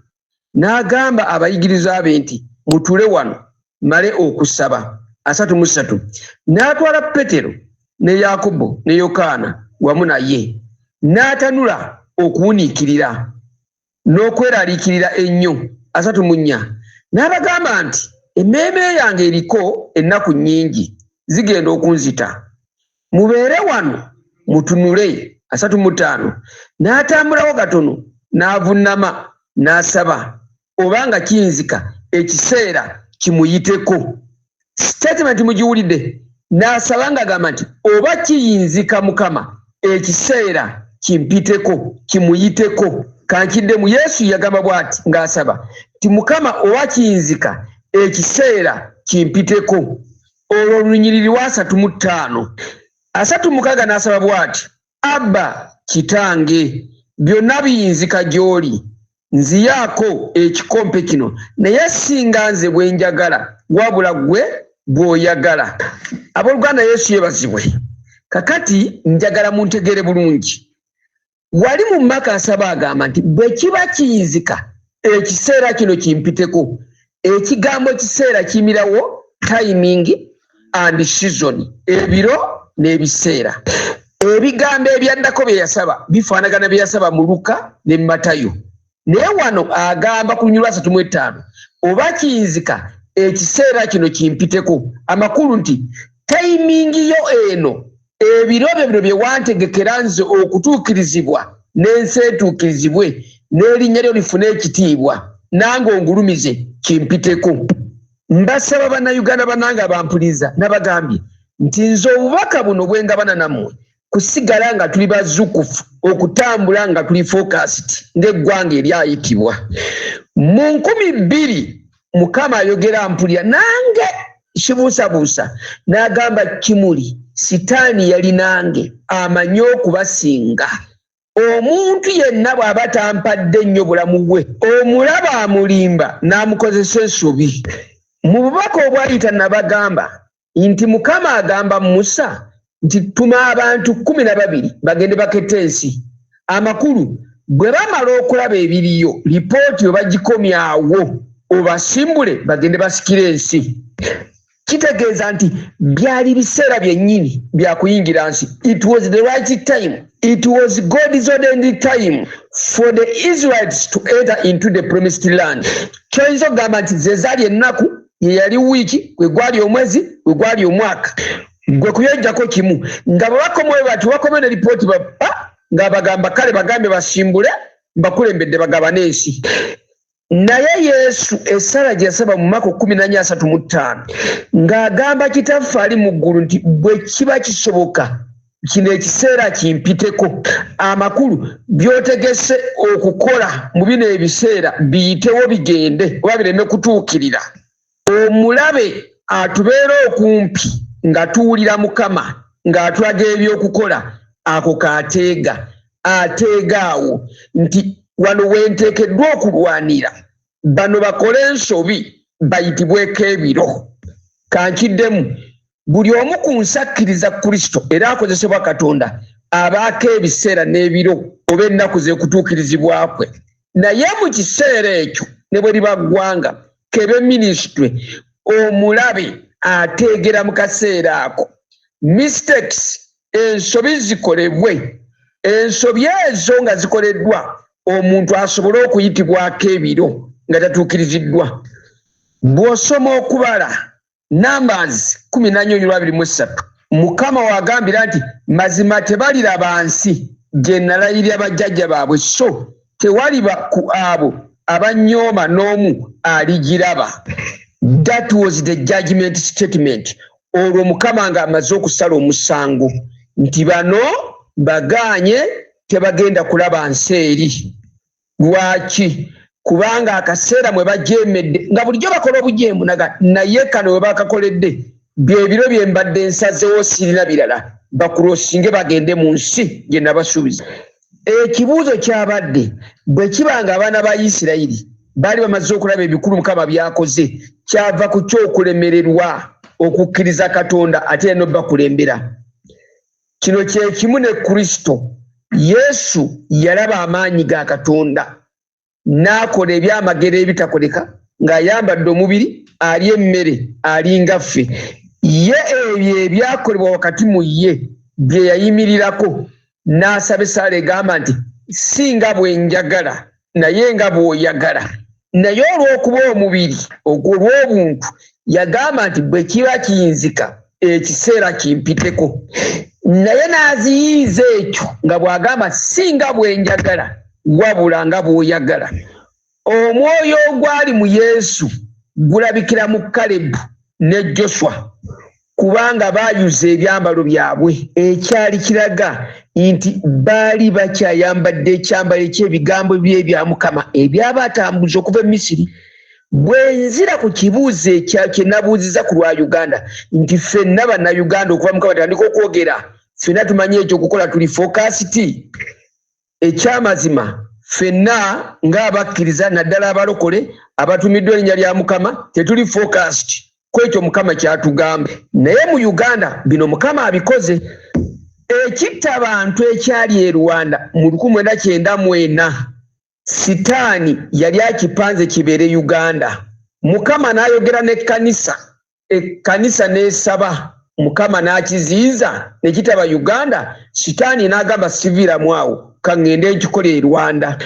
n'agamba abayigirizwa be nti, Mutuule wano mmale okusaba. 33 n'atwala Petero ne Yakobo ne Yokaana wamu naye, n'atanula okuwuniikirira n'okweraliikirira ennyo. 34 n'abagamba nti, Emmeeme yange eriko ennaku nnyingi, zigenda okunzita. Mubeere wano mutunule. 35 n'atambulawo katono n'avunnama n'asaba oba nga kiyinzika ekiseera kimuyiteko. Statement mugiwulidde? N'asaba ng'agamba nti oba kiyinzika, Mukama, ekiseera kimpiteko, kimuyiteko. Kankiddemu. Yesu yagamba bw'ati ng'asaba nti, "Mukama, oba kiyinzika, ekiseera kimpiteko." Olwo olunyiriri wa 35. 36 n'asaba bw'ati, "Abba, Kitange, byonna biyinzika gy'oli, nziyaako ekikompe kino, naye singa nze bwe njagala, wabula ggwe bw'oyagala." Abooluganda, Yesu yeebazibwe. Kakati njagala muntegeere bulungi. Wali mu maka asaba, agamba nti bwe kiba kiyinzika, ekiseera kino kimpiteko. Ekigambo kiseera kiyimirawo timing and season, ebiro n'ebiseera. Ebigambo ebyaddako bye yasaba bifaanagana bye yasaba mu Luka ne Matayo, naye wano agamba ku lunyiriri 35, oba kiyinzika, ekiseera kino kimpiteko. Amakulu nti timing yo eno, ebiro byo bino bye wantegekera nze okutuukirizibwa, n'ensi etuukirizibwe, n'erinnya lyo lifune ekitiibwa, nange ongulumize, kimpiteko. Mbasaba Bannayuganda bannange abampuliza, nabagambye nti nze obubaka buno bwengabana nammwe kusigala nga tuli bazukufu, okutambula nga tuli focused ng'eggwanga eryayitibwa mu 2000. Mukama ayogera mpulira nange kibuusabuusa, n'agamba, "Kimuli, Sitaani yali nange amanyi okubasinga. Omuntu yenna bw'aba tampadde nnyo bulamu bwe, omulaba amulimba n'amukozesa ensobi." Mu bubaka obwayita nabagamba nti Mukama agamba Musa nti tuma abantu 12 bagende bakette ensi. Amakulu, bwe bamala okulaba ebiriyo, lipooti we bagikomyawo, obasimbule bagende basikire ensi. Kitegeeza nti byali biseera byennyini byakuyingira nsi. It was the right time. It was God's ordained time for the Israelites to enter into the promised land. Kyoyinza okugamba nti ze zaali ennaku, ye yali wiiki, gwe gwali omwezi, gwe gwali omwaka, gwe kuyojjako kimu. Nga bwe bakomayo bati, bakomayo ne lipooti bapa nga bagamba, "Kale bagambe basimbule, mbakulembedde bagabane ensi." Naye Yesu essala gye yasaba mu Mako 14:35, ng'agamba Kitaffe ali mu ggulu nti bwe kiba kisoboka, kino ekiseera kimpiteko. Amakulu, by'otegese okukola mu bino ebiseera biyitewo, bigende oba bireme kutuukirira. Omulabe atubeera okumpi nga tuwulira Mukama ng'atulaga ebyokukola, ako kateega ateega awo nti wano wenteekeddwa okulwanira, bano bakole ensobi bayitibweko ebiro. Kankiddemu. Buli omu ku nsi akkiriza Kristo era akozesebwa Katonda abaako ebiseera n'ebiro oba ennaku z'ekutuukirizibwa kwe. Naye mu kiseera ekyo, ne bwe liba ggwanga, kebe minisitule, omulabe ateegera mu kaseera ako mistakes, ensobi zikolebwe. Ensobi ezo nga zikoleddwa, omuntu asobole okuyitibwako ebiro nga tatuukiriziddwa. Bw'osoma okubala, Numbers 14:23, Mukama wagambira nti mazima tebaliraba nsi gye nalayirira bajjajja baabwe, so tewaliba ku abo abanyooma n'omu aligiraba. That was the judgment statement. Olwo Mukama ng'amaze okusala omusango nti bano bagaanye, tebagenda kulaba nsi eri. Lwaki? Kubanga akaseera mwe bajeemedde, nga bulijjo bakola obujeemu, naga naye kano we bakakoledde byebiro bye mbadde nsazewo, sirina birala, bakulosinge bagende mu nsi gye nabasuubiza. Ekibuuzo kyabadde, bwe kiba nga abaana ba Isirayiri baali bamaze okulaba ebikulu Mukama byakoze, kyava ku kyokulemererwa okukkiriza Katonda ate eno bakulembera? Kino kyekimu ne Kristo Yesu. Yalaba amaanyi ga Katonda n'akola ebyamagero ebitakoleka ng'ayambadde omubiri, ali emmere, alinga ffe. Ye ebyo ebyakolebwa wakati mu ye bye yayimirirako n'asaba essaala egamba nti si nga bwe njagala, naye nga bw'oyagala. Naye olw'okuba omubiri ogw'olw'obuntu, yagamba nti bwe kiba kiyinzika. Ekiseera kimpiteko. Naye n'aziyiiza ekyo nga bw'agamba, si nga bwe njagala, wabula nga bw'oyagala. Omwoyo ogwali mu Yesu gulabikira mu Kalebu ne Joswa, kubanga baayuza ebyambalo byabwe, ekyali kiraga nti baali bakyayambadde ekyambalo eky'ebigambo by'ebya Mukama ebyabatambuza okuva e Misiri. Bwe nzira ku kibuuzo ekya kye nabuuzizza ku lwa Uganda nti ffenna Bannayuganda okuva Mukama tandika okwogera, ffenna tumanyi ekyokukola, tuli focused. Ekyamazima ffenna ng'abakkiriza, naddala abalokole abatumiddwa erinnya lya Mukama, tetuli focused ku ekyo Mukama ky'atugamba. Naye mu Uganda bino Mukama abikoze. Ekitta bantu ekyali e Rwanda mu 1994, Sitaani yali akipanze kibeere Uganda. Mukama n'ayogera n'ekkanisa, ekkanisa n'esaba, Mukama n'akiziyiza ne kitaba Uganda. Sitaani n'agamba, siviiramu awo, ka ŋŋende nkikole e Rwanda.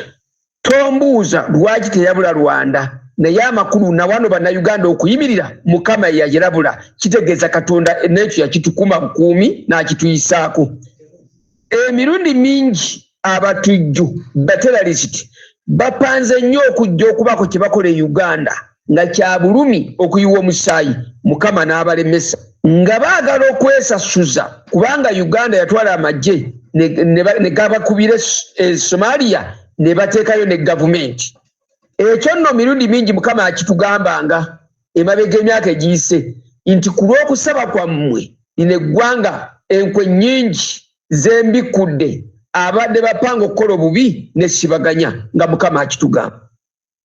Tombuuza lwaki teyabula Rwanda, naye amakulu na wano Bannayuganda okuyimirira Mukama yeyayirabula, kitegeeza Katonda n'ekyo yakitukuma bukuumi n'akituyisaako. Emirundi mingi abatujju bateralisiti bapanze nnyo okujja okubaako kye bakola e Uganda nga kya bulumi okuyiwa omusaayi, Mukama n'abalemesa nga baagala okwesasuza, kubanga Uganda yatwala amagye ne gabakubira e Somalia ne bateekayo ne gavumenti. Ekyo nno mirundi mingi Mukama akitugambanga emabega emyaka egiyise nti ku lw'okusaba kwammwe lino eggwanga enkwe nnyingi zembikudde abadde bapanga okukola obubi ne sibaganya, nga Mukama akitugamba.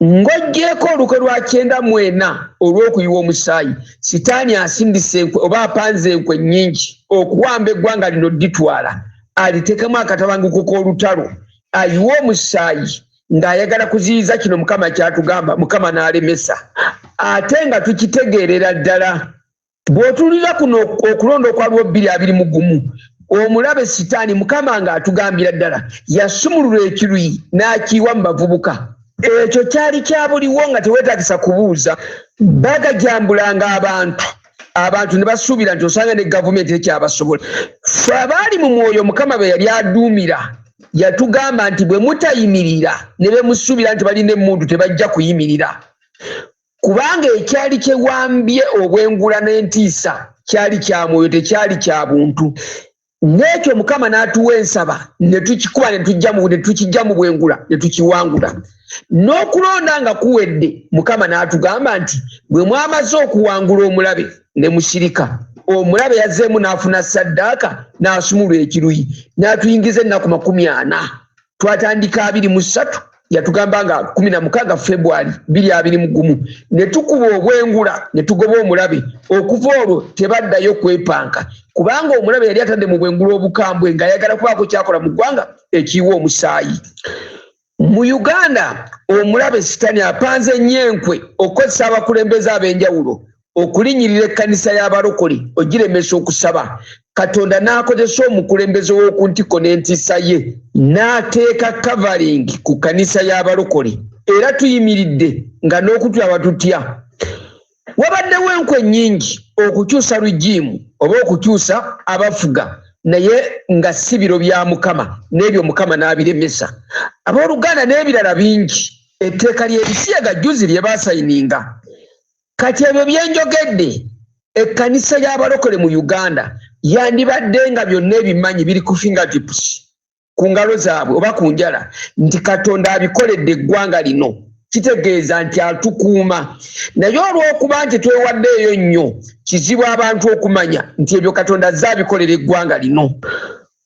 Ng'oggyeeko olukwe lwa 94 olw'okuyiwa omusaayi, Sitaani asindise enkwe oba apanze enkwe nnyingi okuwamba eggwanga lino dditwala, aliteekemu akatabanguko k'olutalo, ayiwe omusaayi ng'ayagala kuziyiza kino Mukama ky'atugamba, Mukama n'alemesa. Ate nga tukitegeerera ddala. Bw'otuulira kuno okulonda okwaliwo 2021, omulabe Sitaani Mukama ng'atugambira ddala yasumulula ekiruyi n'akiyiwa mu bavubuka. Ekyo kyali kya buliwo nga teweetaagisa kubuuza. Bagajambulanga abantu, abantu ne basuubira nti osanga ne gavumenti ekyabasobola. Ffe abaali mu mwoyo Mukama be yali aduumira yatugamba nti bwe mutayimirira ne be musuubira nti balina emmundu tebajja kuyimirira, kubanga ekyali kyewambye obwengula n'entiisa kyali kya mwoyo, tekyali kya buntu. N'ekyo Mukama n'atuwa ensaba ne tukikuba ne tukijja mu bwengula ne tukiwangula. N'okulonda nga kuwedde, Mukama n'atugamba nti bwe mwamaze okuwangula omulabe ne musirika, omulabe yazzeemu n'afuna ssaddaaka n'asumulwa ekiruyi n'atuyingiza ennaku 40. Twatandika 23, yatugamba nga 16 Februari 2021, ne tukuba obwengula ne tugoba omulabe. Okuva olwo tebaddayo kwepanka, kubanga omulabe yali atadde mu bwengula obukambwe ng'ayagala kubaako kyakola mu ggwanga ekiyiwa omusaayi. Mu Uganda omulabe Sitani apanze nnyo enkwe okukozesa abakulembeze ab'enjawulo okulinnyirira ekkanisa y'abalokole ogiremesa okusaba. Katonda n'akozesa omukulembeze w'oku ntikko n'entiisa ye n'ateeka covering ku kkanisa y'abalokole, era tuyimiridde nga n'okutulaba tutya. Wabaddewo enkwe nnyingi okukyusa rigiimu oba okukyusa abafuga, naye nga si biro bya Mukama, n'ebyo Mukama n'abiremesa. Abooluganda, n'ebirala bingi, etteeka ly'ebisiyaga jjuzi lye baasayininga. Kati ebyo bye njogedde, ekkanisa y'abalokole mu Uganda yandibadde nga byonna ebimanyi biri ku fingertips, ku ngalo zaabwe oba ku njala, nti Katonda abikoledde eggwanga lino. Kitegeeza nti atukuuma, naye olw'okuba nti twewaddeeyo nnyo, kizibu abantu okumanya nti ebyo Katonda azze abikolera eggwanga lino.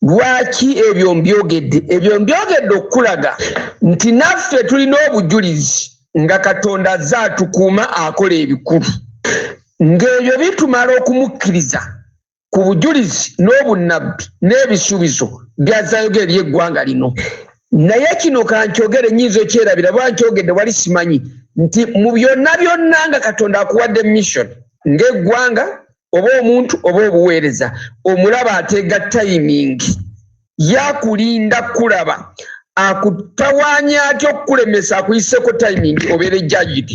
Lwaki ebyo mbyogedde? Ebyo mbyogedde okukulaga nti naffe tulina obujulizi nga Katonda azze atukuuma, akola ebikulu. Ng'ebyo bitumala okumukkiriza ku bujulizi n'obunnabbi n'ebisuubizo by'azzayogera eri eggwanga lino. Naye kino kankyogere, nnyinza okyerabira bwa nkyogedde wali simanyi, nti mu byonna byonna nga Katonda akuwadde mission ng'eggwanga oba omuntu oba obuweereza, omulaba ateega timing yakulinda kulaba akutawaanya atya okukulemesa akuyiseko timing obeere judged.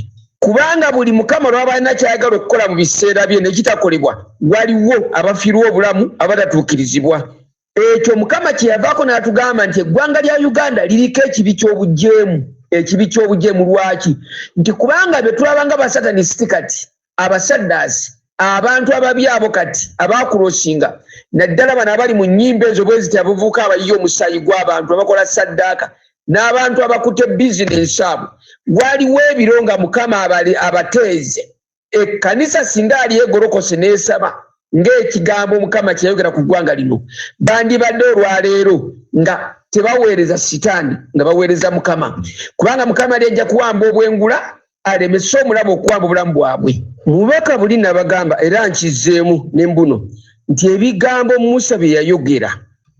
Kubanga buli Mukama lw'aba alina ky'ayagala okukola mu biseera bye ne kitakolebwa, waliwo abafiirwa obulamu abatatuukirizibwa. Ekyo Mukama kye yavaako n'atugamba nti eggwanga lya Uganda liriko ekibi ky'obujeemu. Ekibi ky'obujeemu lwaki? Nti kubanga bye tulaba nga basatanisiti kati, abasaddaasi, abantu ababi abo kati abaakulosinga, naddala bano abali mu nnyimba ezo bwe ziti, abavubuka abayiye omusaayi gw'abantu abakola saddaaka n'abantu abakutte bizinensi abo, waliwo ebiro nga Mukama abateeze. Ekkanisa singa ali egolokose n'esaba ng'ekigambo Mukama kye yayogera ku ggwanga lino, bandibadde olwaleero nga tebaweereza sitaani, nga baweereza Mukama, kubanga Mukama ali ajja kuwamba obwengula alemese omulabe okuwamba obulamu bwabwe. Mubaka buli nabagamba era nkizzeemu ne mbuno nti ebigambo Musa bye yayogera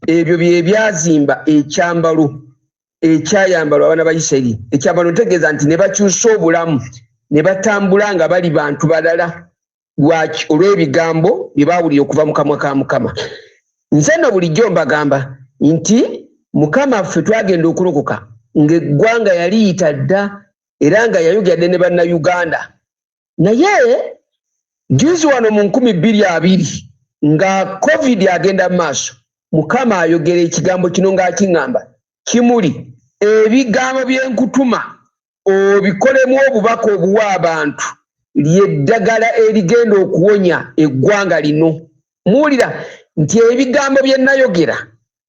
ebyo bye byazimba ekyambalo ekyayambalwa abaana ba Isirayiri. Ekyambalo ntegeeza nti ne bakyusa obulamu ne batambula nga bali bantu balala. Lwaki? Olw'ebigambo bye baawulira okuva mu kamwa ka Mukama. Nze nno bulijjo mbagamba nti Mukama ffe twagenda okulokoka ng'eggwanga yaliyita dda era nga yayogera dde ne Bannayuganda. Naye juzi wano mu 2020 nga COVID agenda mu maaso, Mukama ayogera ekigambo kino ng'akiŋŋamba, Kimuli, ebigambo bye nkutuma obikolemu obubaka obuwa abantu ly'eddagala erigenda okuwonya eggwanga lino. Muwulira nti ebigambo bye nayogera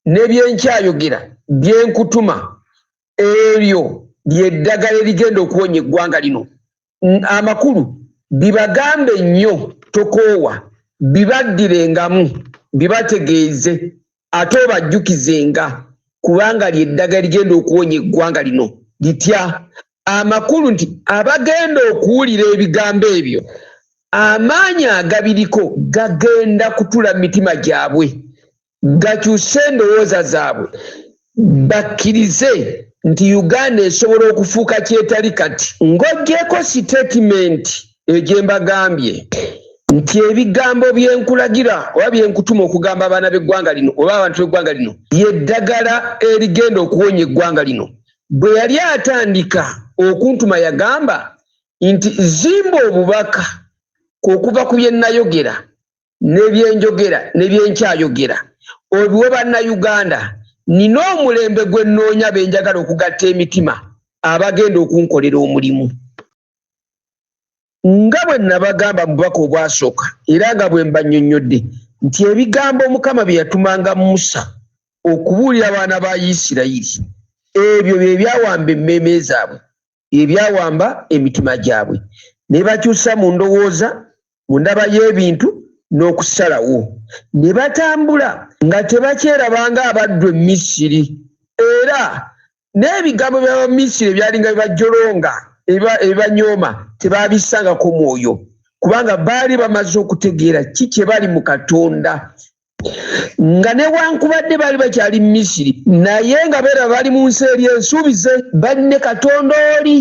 ne bye nkyayogera bye nkutuma, eryo ly'eddagala erigenda okuwonya eggwanga lino. Amakulu bibagambe nnyo, tokoowa, bibaddirengamu, bibategeeze ate obajjukizenga, kubanga ly'eddagala erigenda okuwonya eggwanga lino. Litya? Amakulu nti abagenda okuwulira ebigambo ebyo, amaanyi agabiriko gagenda kutula mu mitima gyabwe, gakyuse endowooza zaabwe, bakkirize nti Uganda esobola okufuuka kyetali kati. Ng'oggyeko sitetimenti eyo gye mbagambye nti ebigambo bye nkulagira oba bye nkutuma okugamba abaana b'eggwanga lino oba abantu b'eggwanga lino ly'eddagala erigenda okuwonya eggwanga lino. Bwe yali atandika okuntuma yagamba nti zimba obubaka okuva ku bye nnayogera ne bye njogera ne bye nkyayogera obiwe Bannayuganda. Nina omulembe gwe nnoonya be njagala okugatta emitima abagenda okunkolera omulimu. Nga bwe nabagamba mu bubaka obwasooka era nga bwe mbannyonnyodde nti ebigambo Mukama bye yatumanga Musa okubuulira abaana ba Yisirayiri, ebyo bye byawamba emmeeme zaabwe, bye byawamba emitima gyabwe, ne bakyusa mu ndowooza, mu ndaba y'ebintu n'okusalawo, ne batambula nga tebakyerabanga abaddu e Misiri, era n'ebigambo by'Abamisiri ebyalinga bibajolonga, ebibanyooma, tebaabissangako mwoyo, kubanga baali bamaze okutegeera ki kye bali mu Katonda. Nga newankubadde baali bakyali mu Misiri, naye nga beeraba bali mu nsi eri ensuubize, bali ne Katonda oli,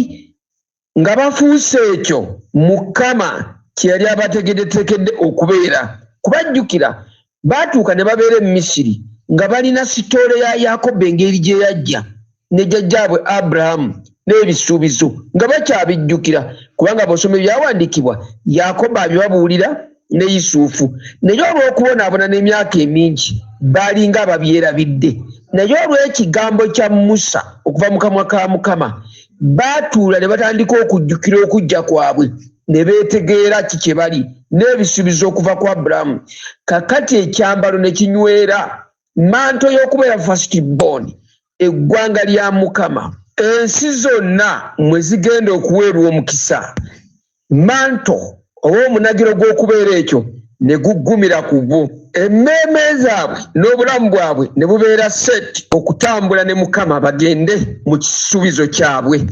nga bafuuse ekyo Mukama kye yali abategeddetekedde okubeera. Kubajjukira, baatuuka ne babeera e Misiri nga balina sitoole ya Yakobo engeri gye yajja ne jjajjaabwe Aburahamu n'ebisuubizo nga bakyabijjukira, kubanga bw'osoma ebyawandiikibwa Yakobo abibabuulira ne Yusufu. Naye olw'okubonaabona n'emyaka emingi baalinga ababyerabidde. Naye olw'ekigambo kya Musa okuva mu kamwa ka Mukama, baatuula ne batandika okujjukira okujja kwabwe, ne beetegeera ki kye bali n'ebisuubizo okuva ku Aburahamu. Kakati ekyambalo ne kinywera manto y'okubeera first born, eggwanga lya Mukama, ensi zonna mwe zigenda okuweerwa omukisa. Manto oba omunagiro gw'okubeera ekyo ne guggumira ku bo. Emmeeme zaabwe n'obulamu bwabwe ne bubeera set okutambula ne Mukama bagende mu kisuubizo kyabwe.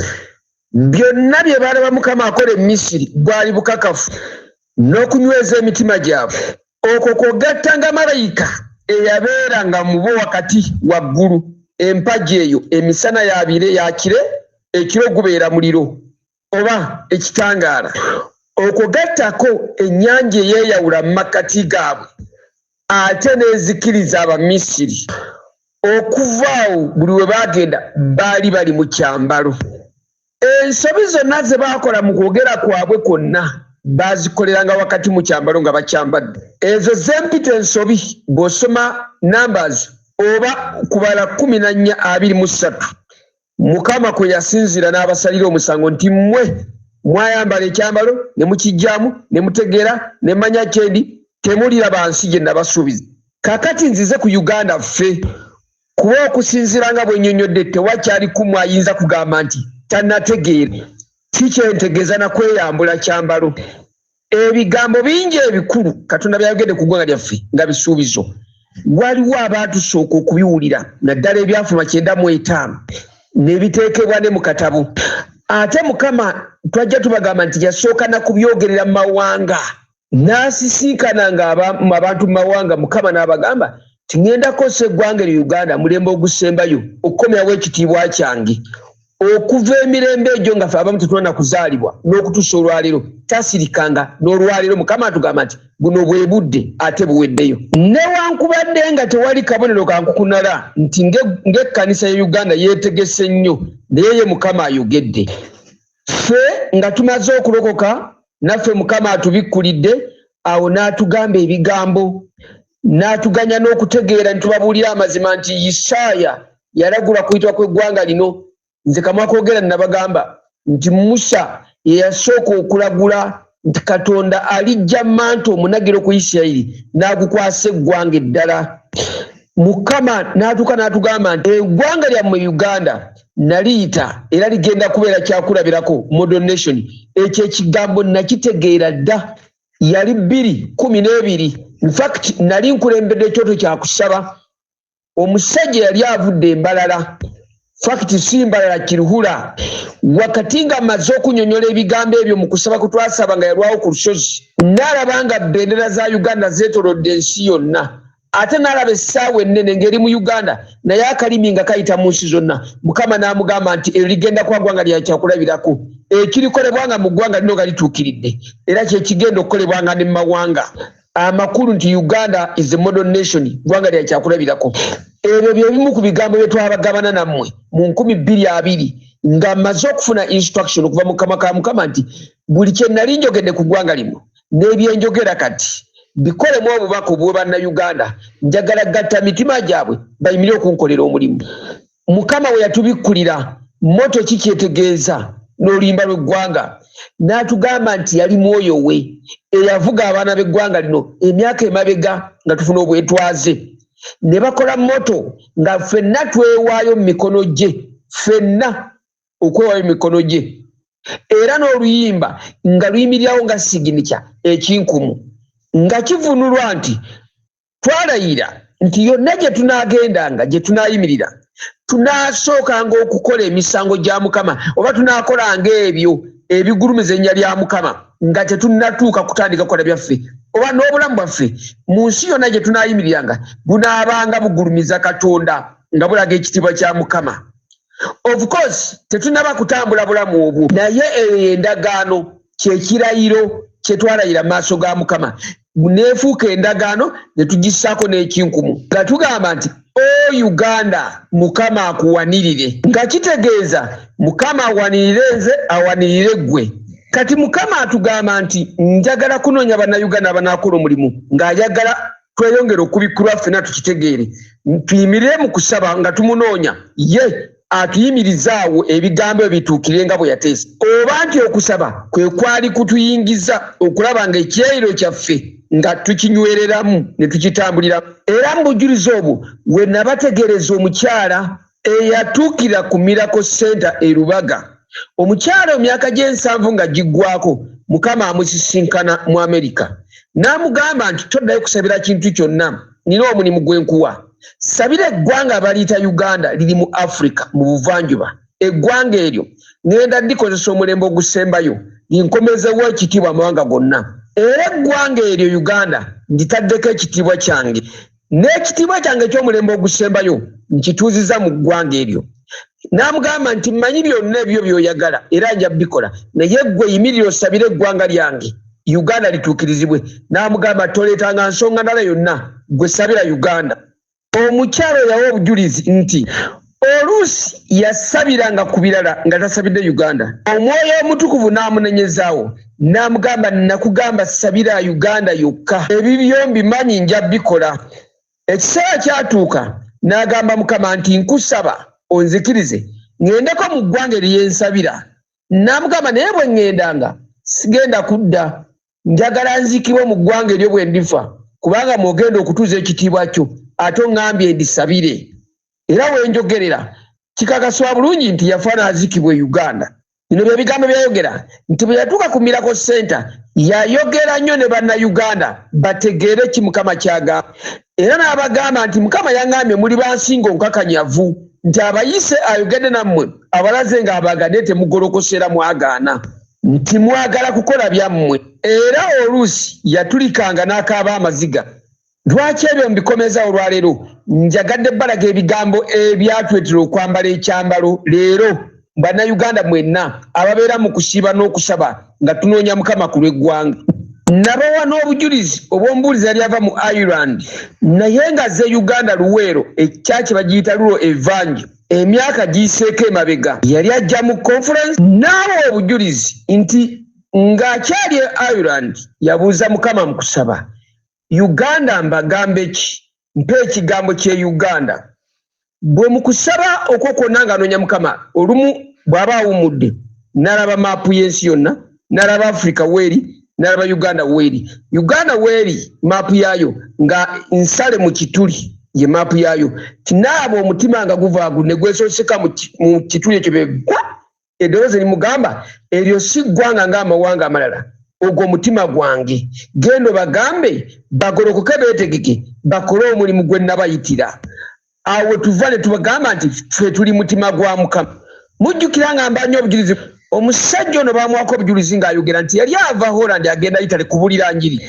Byonna bye baalaba Mukama akola e Misiri bwali bukakafu n'okunyweza emitima gyabwe. Okwo kw'ogattanga malayika eyabeeranga mu bo wakati waggulu, empagi eyo emisana ya bire ya kire, ekiro gubeera muliro oba ekitangaala. Okwo gattako ennyanja eyeeyawula mu makkati gaabwe ate n'ezikiriza Abamisiri. Okuva awo buli we baagenda baali bali mu kyambalo. Ensobi zonna ze baakola mu kwogera kwabwe kwonna baazikoleranga wakati mu kyambalo nga bakyambadde. Ezo zempita ensobi bw'osoma Numbers oba Kubala 14:23, Mukama kwe yasinziira n'abasalira omusango nti mmwe mwayambala ekyambalo ne mukigyamu ne mutegeera ne manya kyendi temuliraba nsi gye nabasuubiza. Kakati nzize ku Uganda ffe kuba okusinziira nga bwe nnyonnyodde tewakyali kumwe ayinza kugamba nti tannategeera ki kyentegeeza na kweyambula kyambalo. Ebigambo bingi ebikulu Katonda by'ayogedde ku ggwanga lyaffe nga bisuubizo. Waliwo abaatusooka okubiwulira naddala ebyafuluma 95 ne biteekebwa ne mu katabo. Ate Mukama twajja tubagamba nti yasooka na kubyogerera mu mawanga n'asisinkana nga abantu mu mawanga. Mukama n'abagamba nti ŋŋenda kukozesa eggwanga eryo Uganda mulembe ogusembayo okukomyawo ekitiibwa kyange. Okuva emirembe egyo nga ffe abamu tetunana kuzaalibwa n'okutuusa olwaleero tasirikanga. N'olwaleero Mukama atugamba nti buno bwe budde ate buweddeyo. Newankubadde nga tewali kabonero ka nkukunala nti ng'ekkanisa ya Uganda yeetegese nnyo, naye ye Mukama ayogedde. Ffe nga tumaze okulokoka naffe Mukama atubikkulidde, awo n'atugamba ebigambo n'atuganya n'okutegeera ne tubabuulira amazima nti Isaaya yalagula kuyitibwa kw'eggwanga lino. Nze kamwa koogera nabagamba nti Musa ye yasooka okulagula nti Katonda alijja manto omunagiro ku Isirayiri n'agukwasa eggwanga eddala. Mukama n'atuuka n'atugamba nti eggwanga lyammwe Uganda naliyita era ligenda kubeera kyakulabirako, model nation. Ekyo ekigambo nakitegeera dda, yali 2012. Infact nali nkulembedde ekyoto kyakusaba. Omusajja yali avudde embalala, fact si mbalala, Kiruhura, wakati nga amaze okunyonyola ebigambo ebyo mu kusaba kwe twasaba nga yalwawo ku lusozi, n'alaba nga bendera za Uganda zeetolodde ensi yonna, ate n'alaba essaawa ennene ng'eri mu Uganda naye akalimi nga kayita mu nsi zonna. Mukama n'amugamba nti eryo ligenda kuba ggwanga lya kyakulabirako, ekirikolebwanga mu ggwanga lino nga lituukiridde era kyekigenda okukolebwanga ne mu mawanga. Amakulu nti Uganda is a model nation, ggwanga lya kyakulabirako. Ebyo bye bimu ku bigambo bye twabagabana nammwe mu 2020 nga mmaze okufuna instruction okuva mu kamwa ka Mukama nti buli kye nali njogedde ku ggwanga lino n'ebyenjogera kati bikolemu obubaka obuwe Bannayuganda, njagala gatta mitima gyabwe bayimirire okunkolera omulimu. Mukama we yatubikkulira moto ki kyetegeeza n'oluyimba lw'eggwanga, n'atugamba nti yali mwoyo we eyavuga abaana b'eggwanga lino emyaka emabega nga tufuna obwetwaze ne bakola moto nga ffenna twewaayo mu mikono gye, ffenna okwewaayo mu mikono gye, era n'oluyimba nga luyimirirawo nga siginikya ekinkumu nga kivunulwa nti twalayira nti yonna gye tunaagendanga, gye tunaayimirira, tunaasookanga okukola emisango gya Mukama oba tunaakolanga ebyo ebigulumiza erinnya lya Mukama nga tetunnatuuka kutandika kukola byaffe, oba n'obulamu bwaffe mu nsi yonna gye tunaayimiriranga bunaabanga bugulumiza Katonda nga bulaga ekitiibwa kya Mukama. Of course tetunaba kutambula bulamu obwo, naye eyo endagaano kyekirayiro kye twalayira mu maaso ga Mukama neefuuka endagaano ne tugissaako n'ekinkumu nga tugamba nti o Uganda Mukama akuwanirire, nga kitegeeza Mukama awanirire nze, awanirire ggwe. Kati Mukama atugamba nti njagala kunoonya Bannayuganda abanaakola omulimu, ng'ayagala tweyongere okubikkulwa ffenna tukitegeere, tuyimirire mu kusaba nga tumunoonya ye atuyimirizaawo ebigambo ebyo bituukirire nga bwe yateesa, oba nti okusaba kwe kwali kutuyingiza okulaba nga ekirayiro kyaffe nga tukinywereramu ne tukitambulira. Era mu bujulizi obwo we nabategeereza omukyala eyatuukira ku Miracle Center e Lubaga. Omukyala emyaka gy'ensanvu nga giggwako, Mukama amusisinkana mu Amerika n'amugamba nti toddayo kusabira kintu kyonna, nina omulimu gwe nkuwa. Sabira eggwanga abaliyita Uganda, liri mu Afrika mu buvanjuba. Eggwanga eryo ŋŋenda likozesa omulembe ogusembayo linkomezewo ekitiibwa amawanga gonna. Era eggwanga eryo Uganda nditaddeko ekitiibwa kyange, n'ekitiibwa kyange eky'omulembe ogusembayo nkituuziza mu ggwanga eryo. N'amugamba nti mmanyi byonna ebyo by'oyagala era nja bikola, naye ggwe yimirira osabire eggwanga lyange Uganda lituukirizibwe. N'amugamba toleetanga nsonga ndala yonna, ggwe sabira Uganda. Omukyala oyo yawa obujulizi nti Oluusi yasabiranga ku birala nga tasabidde Uganda. Omwoyo Omutukuvu n'amunenyezaawo n'amugamba, Nakugamba sabira Uganda yokka, ebibyo mbimanyi nja bikola. Ekiseera kyatuuka n'agamba Mukama nti, Nkusaba onzikirize ŋŋendeko mu ggwanga eryo lye nsabira. N'amugamba, naye bwe ŋŋendanga sigenda kudda, njagala nziikibwe mu ggwanga eryo bwe ndifa, kubanga mw'ogenda okutuuza ekitiibwa kyo, ate oŋŋambye ndisabire. Era we njogerera kikakasibwa bulungi nti yafa n'aziikibwa e Uganda. Bino bye bigambo byayogera nti bwe yatuuka ku Miracle Center yayogera nnyo ne Bannayuganda bategeere ki Mukama ky'agamba, era n'abagamba nti Mukama yaŋŋambye muli bansingo nkakanyavu, nti abayise ayogedde nammwe abalaze ng'abagadde temugolokose era mwagaana nti mwagala kukola byammwe. Era oluusi yatulikanga n'akaaba amaziga. Lwaki ebyo mbikomeza olwaleero? Njagadde balaga ebigambo ebyatuleetera okwambala ekyambalo leero Bannayuganda mwenna ababeera mu kusiiba n'okusaba nga tunoonya Mukama ku lw'eggwanga. Nabawa n'obujulizi obw'omubuulizi yali ava mu Ireland naye ng'azze Uganda Luweero ekyaki bagiyita Lulo Evangi emyaka giyiseeko emabega yali ajja mu conference n'awa obujulizi nti ng'akyali e Ireland yabuuza Mukama mu kusaba Uganda mbagambe ki? Mpa ekigambo ky'e Uganda. Bwe mu kusaba okwo kwonna ng'anoonya Mukama, olumu bw'aba awummudde n'alaba maapu y'ensi yonna, n'alaba Afrika weeri, n'alaba Uganda weeri. Uganda weeri maapu yaayo nga nsale mu kituli ye maapu yaayo. Tinaaba omutima nga guva waggulu ne gwesonseka mu kituli ekyo be gwa Eddoboozi limugamba, eryo si ggwanga ng'amawanga amalala, ogwo mutima gwange. Genda obagambe bagolokoke beetegeke bakole omulimu gwe nnabayitira. Awo we tuva ne tubagamba nti ffe tuli mutima gwa Mukama. Mujjukira nga mbanya obujulizi omusajja ono baamuwako obujulizi ng'ayogera nti yali ava Holland agenda Italy kubulira njiri.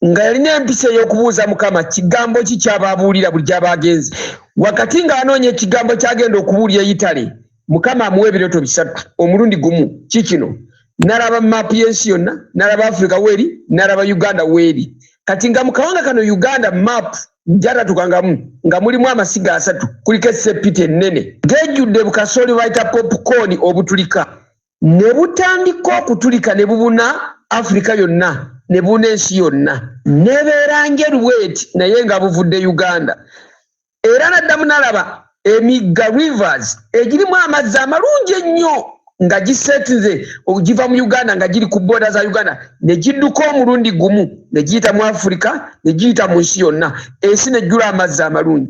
Nga yalina empisa ey'okubuuza Mukama kigambo ki ky'aba abuulira buli gy'aba agenze. Wakati ng'anoonya ekigambo ky'agenda okubuulira e Yitale, Mukama amuwa ebirooto bisatu omulundi gumu. Kiikino, n'alaba maapu y'ensi yonna, n'alaba Afirika weeri, n'alaba Uganda weeri. Kati nga mu kawanga kano Uganda maapu gy'atatuukangamu nga mulimu amasiga asatu, kuliko essepiti ennene, gejjudde bukasooli bwe bayita popcorn obutulika. Ne butandika okutulika ne bubuna Afirika yonna, ne bubuna ensi yonna. N'ebeera njeru bw'eti naye nga buvudde Uganda. Era n'addamu n'alaba emigga, rivers, egirimu amazzi amalungi ennyo nga gisetinze giva mu Uganda nga giri ku booda za Uganda ne gidduka omulundi gumu ne giyita mu Afirika ne giyita mu nsi yonna, ensi n'ejjula amazzi amalungi.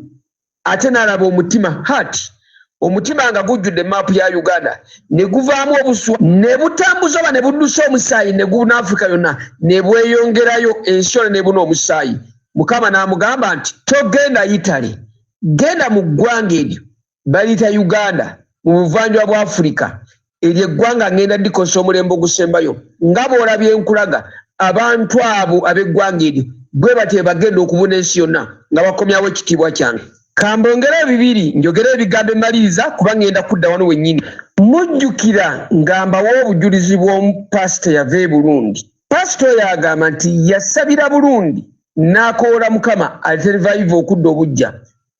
Ate n'alaba omutima, heart, omutima nga gujjudde maapu ya Uganda ne guvaamu obuswa ne butambuza oba ne buddusa omusaayi ne gubuna Afirika yonna ne bweyongerayo ensi yonna n'ebuna omusaayi. Mukama n'amugamba nti togenda Yitale, genda mu ggwanga eryo baliyita Uganda mu buvanjuba bwa Afirika. Eryo eggwanga ngenda dikosa omulembe ogusembayo nga bw'olabye nkulaga abantu abo ab'eggwanga eryo bwe batyo bagenda okubuna ensi yonna nga bakomyawo ekitiibwa kyange. Kambongere bibiri njogere ebigambo emaliriza kuba ngenda kudda wano wennyini. Mujjukira nga mbawa obujulizi bw'omupasita yava e Burundi. Pasita oyo agamba nti yasabira Burundi n'akoola Mukama aleete revival okudda obuggya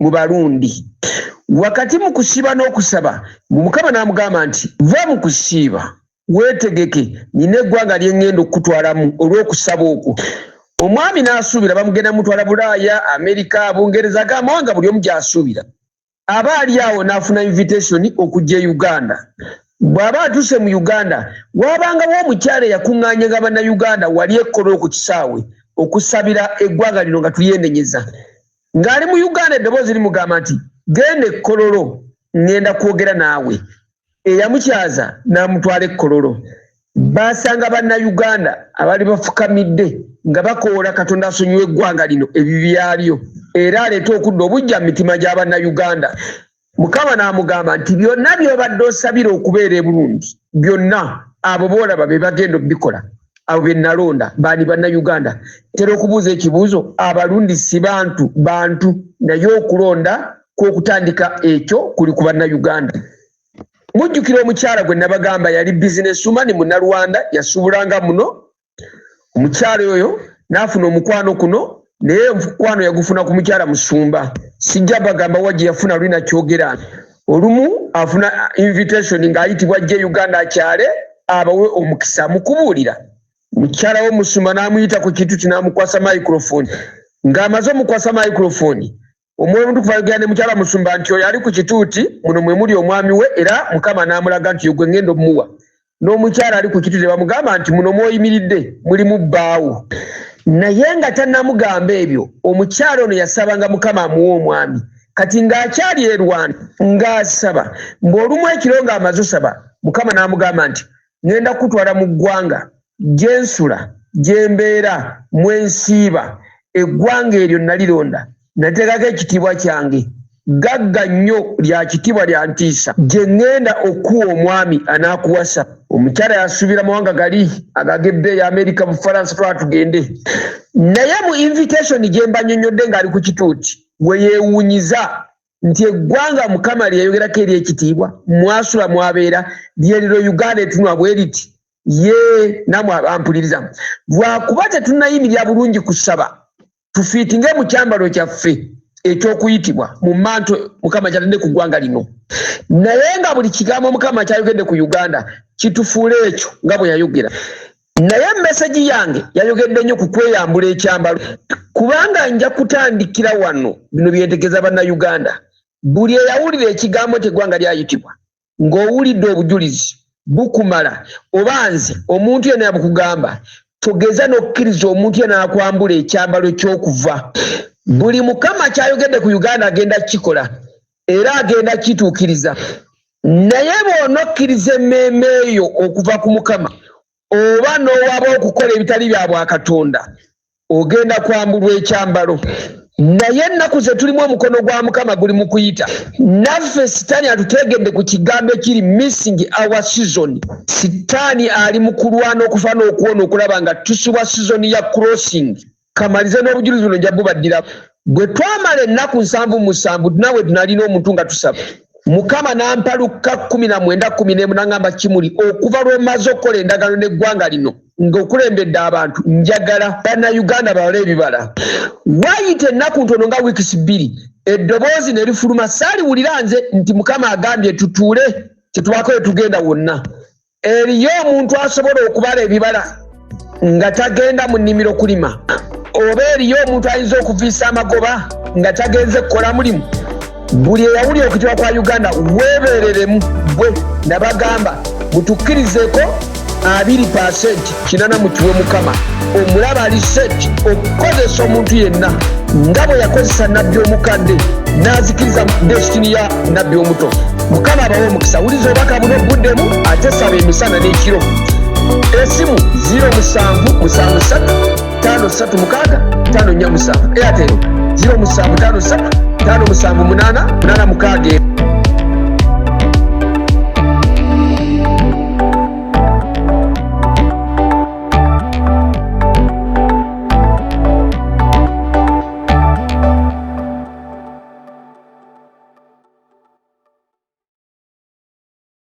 mu Barundi. Wakati mu kusiiba n'okusaba, Mukama n'amugamba nti, Va mu kusiiba, weetegeke, nnina eggwanga lye ŋŋenda okukutwalamu olw'okusaba okwo. Omwami n'asuubira bamugenda mutwala Bulaaya, Amerika, Bungereza, ag'amawanga buli omu gy'asuubira. Aba ali awo n'afuna invitation okujja e Uganda. Bw'aba atuuse mu Uganda, waabangawo omukyala eyakuŋŋaanyanga Bannayuganda wali e Kololo ku kisaawe okusabira eggwanga lino nga tulyenenyeza. Ng'ali mu Uganda eddoboozi limugamba nti, Genda e Kololo, ŋŋenda kwogera naawe. Eyamukyaza n'amutwala e Kololo. Baasanga Bannayuganda abaali bafukamidde nga bakoola Katonda asonyiwe eggwanga lino ebibi byalyo era aleete okudda obuggya mu mitima gya Bannayuganda. Mukama n'amugamba nti, byonna by'obadde osabira okubeera e Burundi, byonna abo b'olaba be bagenda okubikola, abo be nalonda baani? Bannayuganda. Ntera okubuuza ekibuuzo, Abarundi si bantu? Bantu, naye okulonda kw'okutandika ekyo kuli ku Bannayuganda. Mujjukira omukyala gwe nabagamba yali businesswoman Munnarwanda, yasuubulanga muno. Omukyala oyo n'afuna omukwano kuno, naye omukwano yagufuna ku mukyala musumba. Sijja bagamba wa gye yafuna luli nakyogera. Olumu afuna invitation ng'ayitibwa ajje Uganda akyale abawe omukisa mu kubuulira. Mukyala w'omusumba n'amuyita ku kituti n'amukwasa microphone. Ng'amaze omukwasa microphone, Omwoyo Omutukuvu ayogera ne mukyala musumba nti oyo ali ku kituuti muno mwe muli omwami we, era Mukama n'amulaga nti gwe ŋŋenda omuwa. N'omukyala ali ku kituuti ne bamugamba nti muno mw'oyimiridde mulimu bbaawo. Naye nga tannamugamba ebyo, omukyala ono yasabanga Mukama amuwe omwami. Kati ng'akyali e Rwanda ng'asaba, mbu olumu ekiro ng'amaze osaba, Mukama n'amugamba nti ŋŋenda kukutwala mu ggwanga gye nsula, gye mbeera, mwe nsiiba. Eggwanga eryo nalironda, nateekako ekitiibwa kyange. Gagga nnyo, lya kitiibwa, lya ntiisa. Gye ŋŋenda okukuwa omwami anaakuwasa. Omukyala yasuubira mawanga gali agag'ebbeeyi, Amerika, Bufalansa, twala tugende. Naye mu invitation gye mbanyonnyodde ng'ali ku kituuti, we yeewuunyiza nti eggwanga Mukama lye yayogerako ery'ekitiibwa, mwasula mwabeera, lyeriro Uganda etunula bwe riti. Ye namwe abampuliriza, lwakuba tetunnayimirira bulungi kusaba tufiitinge mu kyambalo kyaffe eky'okuyitibwa mu manto Mukama kyatadde ku ggwanga lino. Naye nga buli kigambo Mukama kyayogedde ku Uganda kitufuula ekyo nga bwe yayogera. Naye mesegi yange yayogedde nnyo ku kweyambula ekyambalo, kubanga nja kutandikira wano bino byentegeeza Bannayuganda. Buli eyawulira ekigambo nti eggwanga lyayitibwa, ng'owulidde obujulizi bukumala, oba nze omuntu yenna yabukugamba, togeza n'okkiriza omuntu yenna akwambula ekyambalo ky'okuva. Buli Mukama kyayogedde ku Uganda agenda kukikola era agenda kukituukiriza. Naye bw'onokkiriza emmeeme eyo okuva ku Mukama, oba n'owaba okukola ebitali bya bwakatonda, ogenda kwambulwa ekyambalo. Naye ennaku ze tulimu omukono gwa Mukama guli mu kuyita naffe. Sitaani atuteegedde ku kigambo ekiri missing our season. Sitaani ali mu kulwana okufa n'okuwona okulaba nga tusubwa season ya crossing. Kamalize n'obujulizi buno, nja bubaddira. Bwe twamala ennaku 77 nawe tunalina omuntu nga tusaba, Mukama n'ampaluka 19:11 n'aŋŋamba, Kimuli, okuva lw'omaze okukola endagaano n'eggwanga lino ng'okulembedde abantu, njagala Bannayuganda balole ebibala. Waayita ennaku ntono nga wiikisi 2, eddoboozi ne lifuluma, saaliwulira nze, nti Mukama agambye tutuule tetubaako we tugenda wonna. Eriyo omuntu asobola okubala ebibala nga tagenda mu nnimiro kulima? Oba eriyo omuntu ayinza okuviisa amagoba nga tagenze kukola mulimu? Buli eyawulira okuyitibwa kwa Uganda, weebeereremu gwe. Nabagamba mutukkirizeeko 20%, 80 mukiwe Mukama. Omulaba ali set okukozesa omuntu yenna nga bwe yakozesa nabbi omukadde n'azikiriza destiny ya nabbi omuto. Mukama abawe omukisa. Wuliza obubaka buno buddemu, ate saba emisana n'ekiro. Esimu 0773 536 547, Airtel 0753 578 86.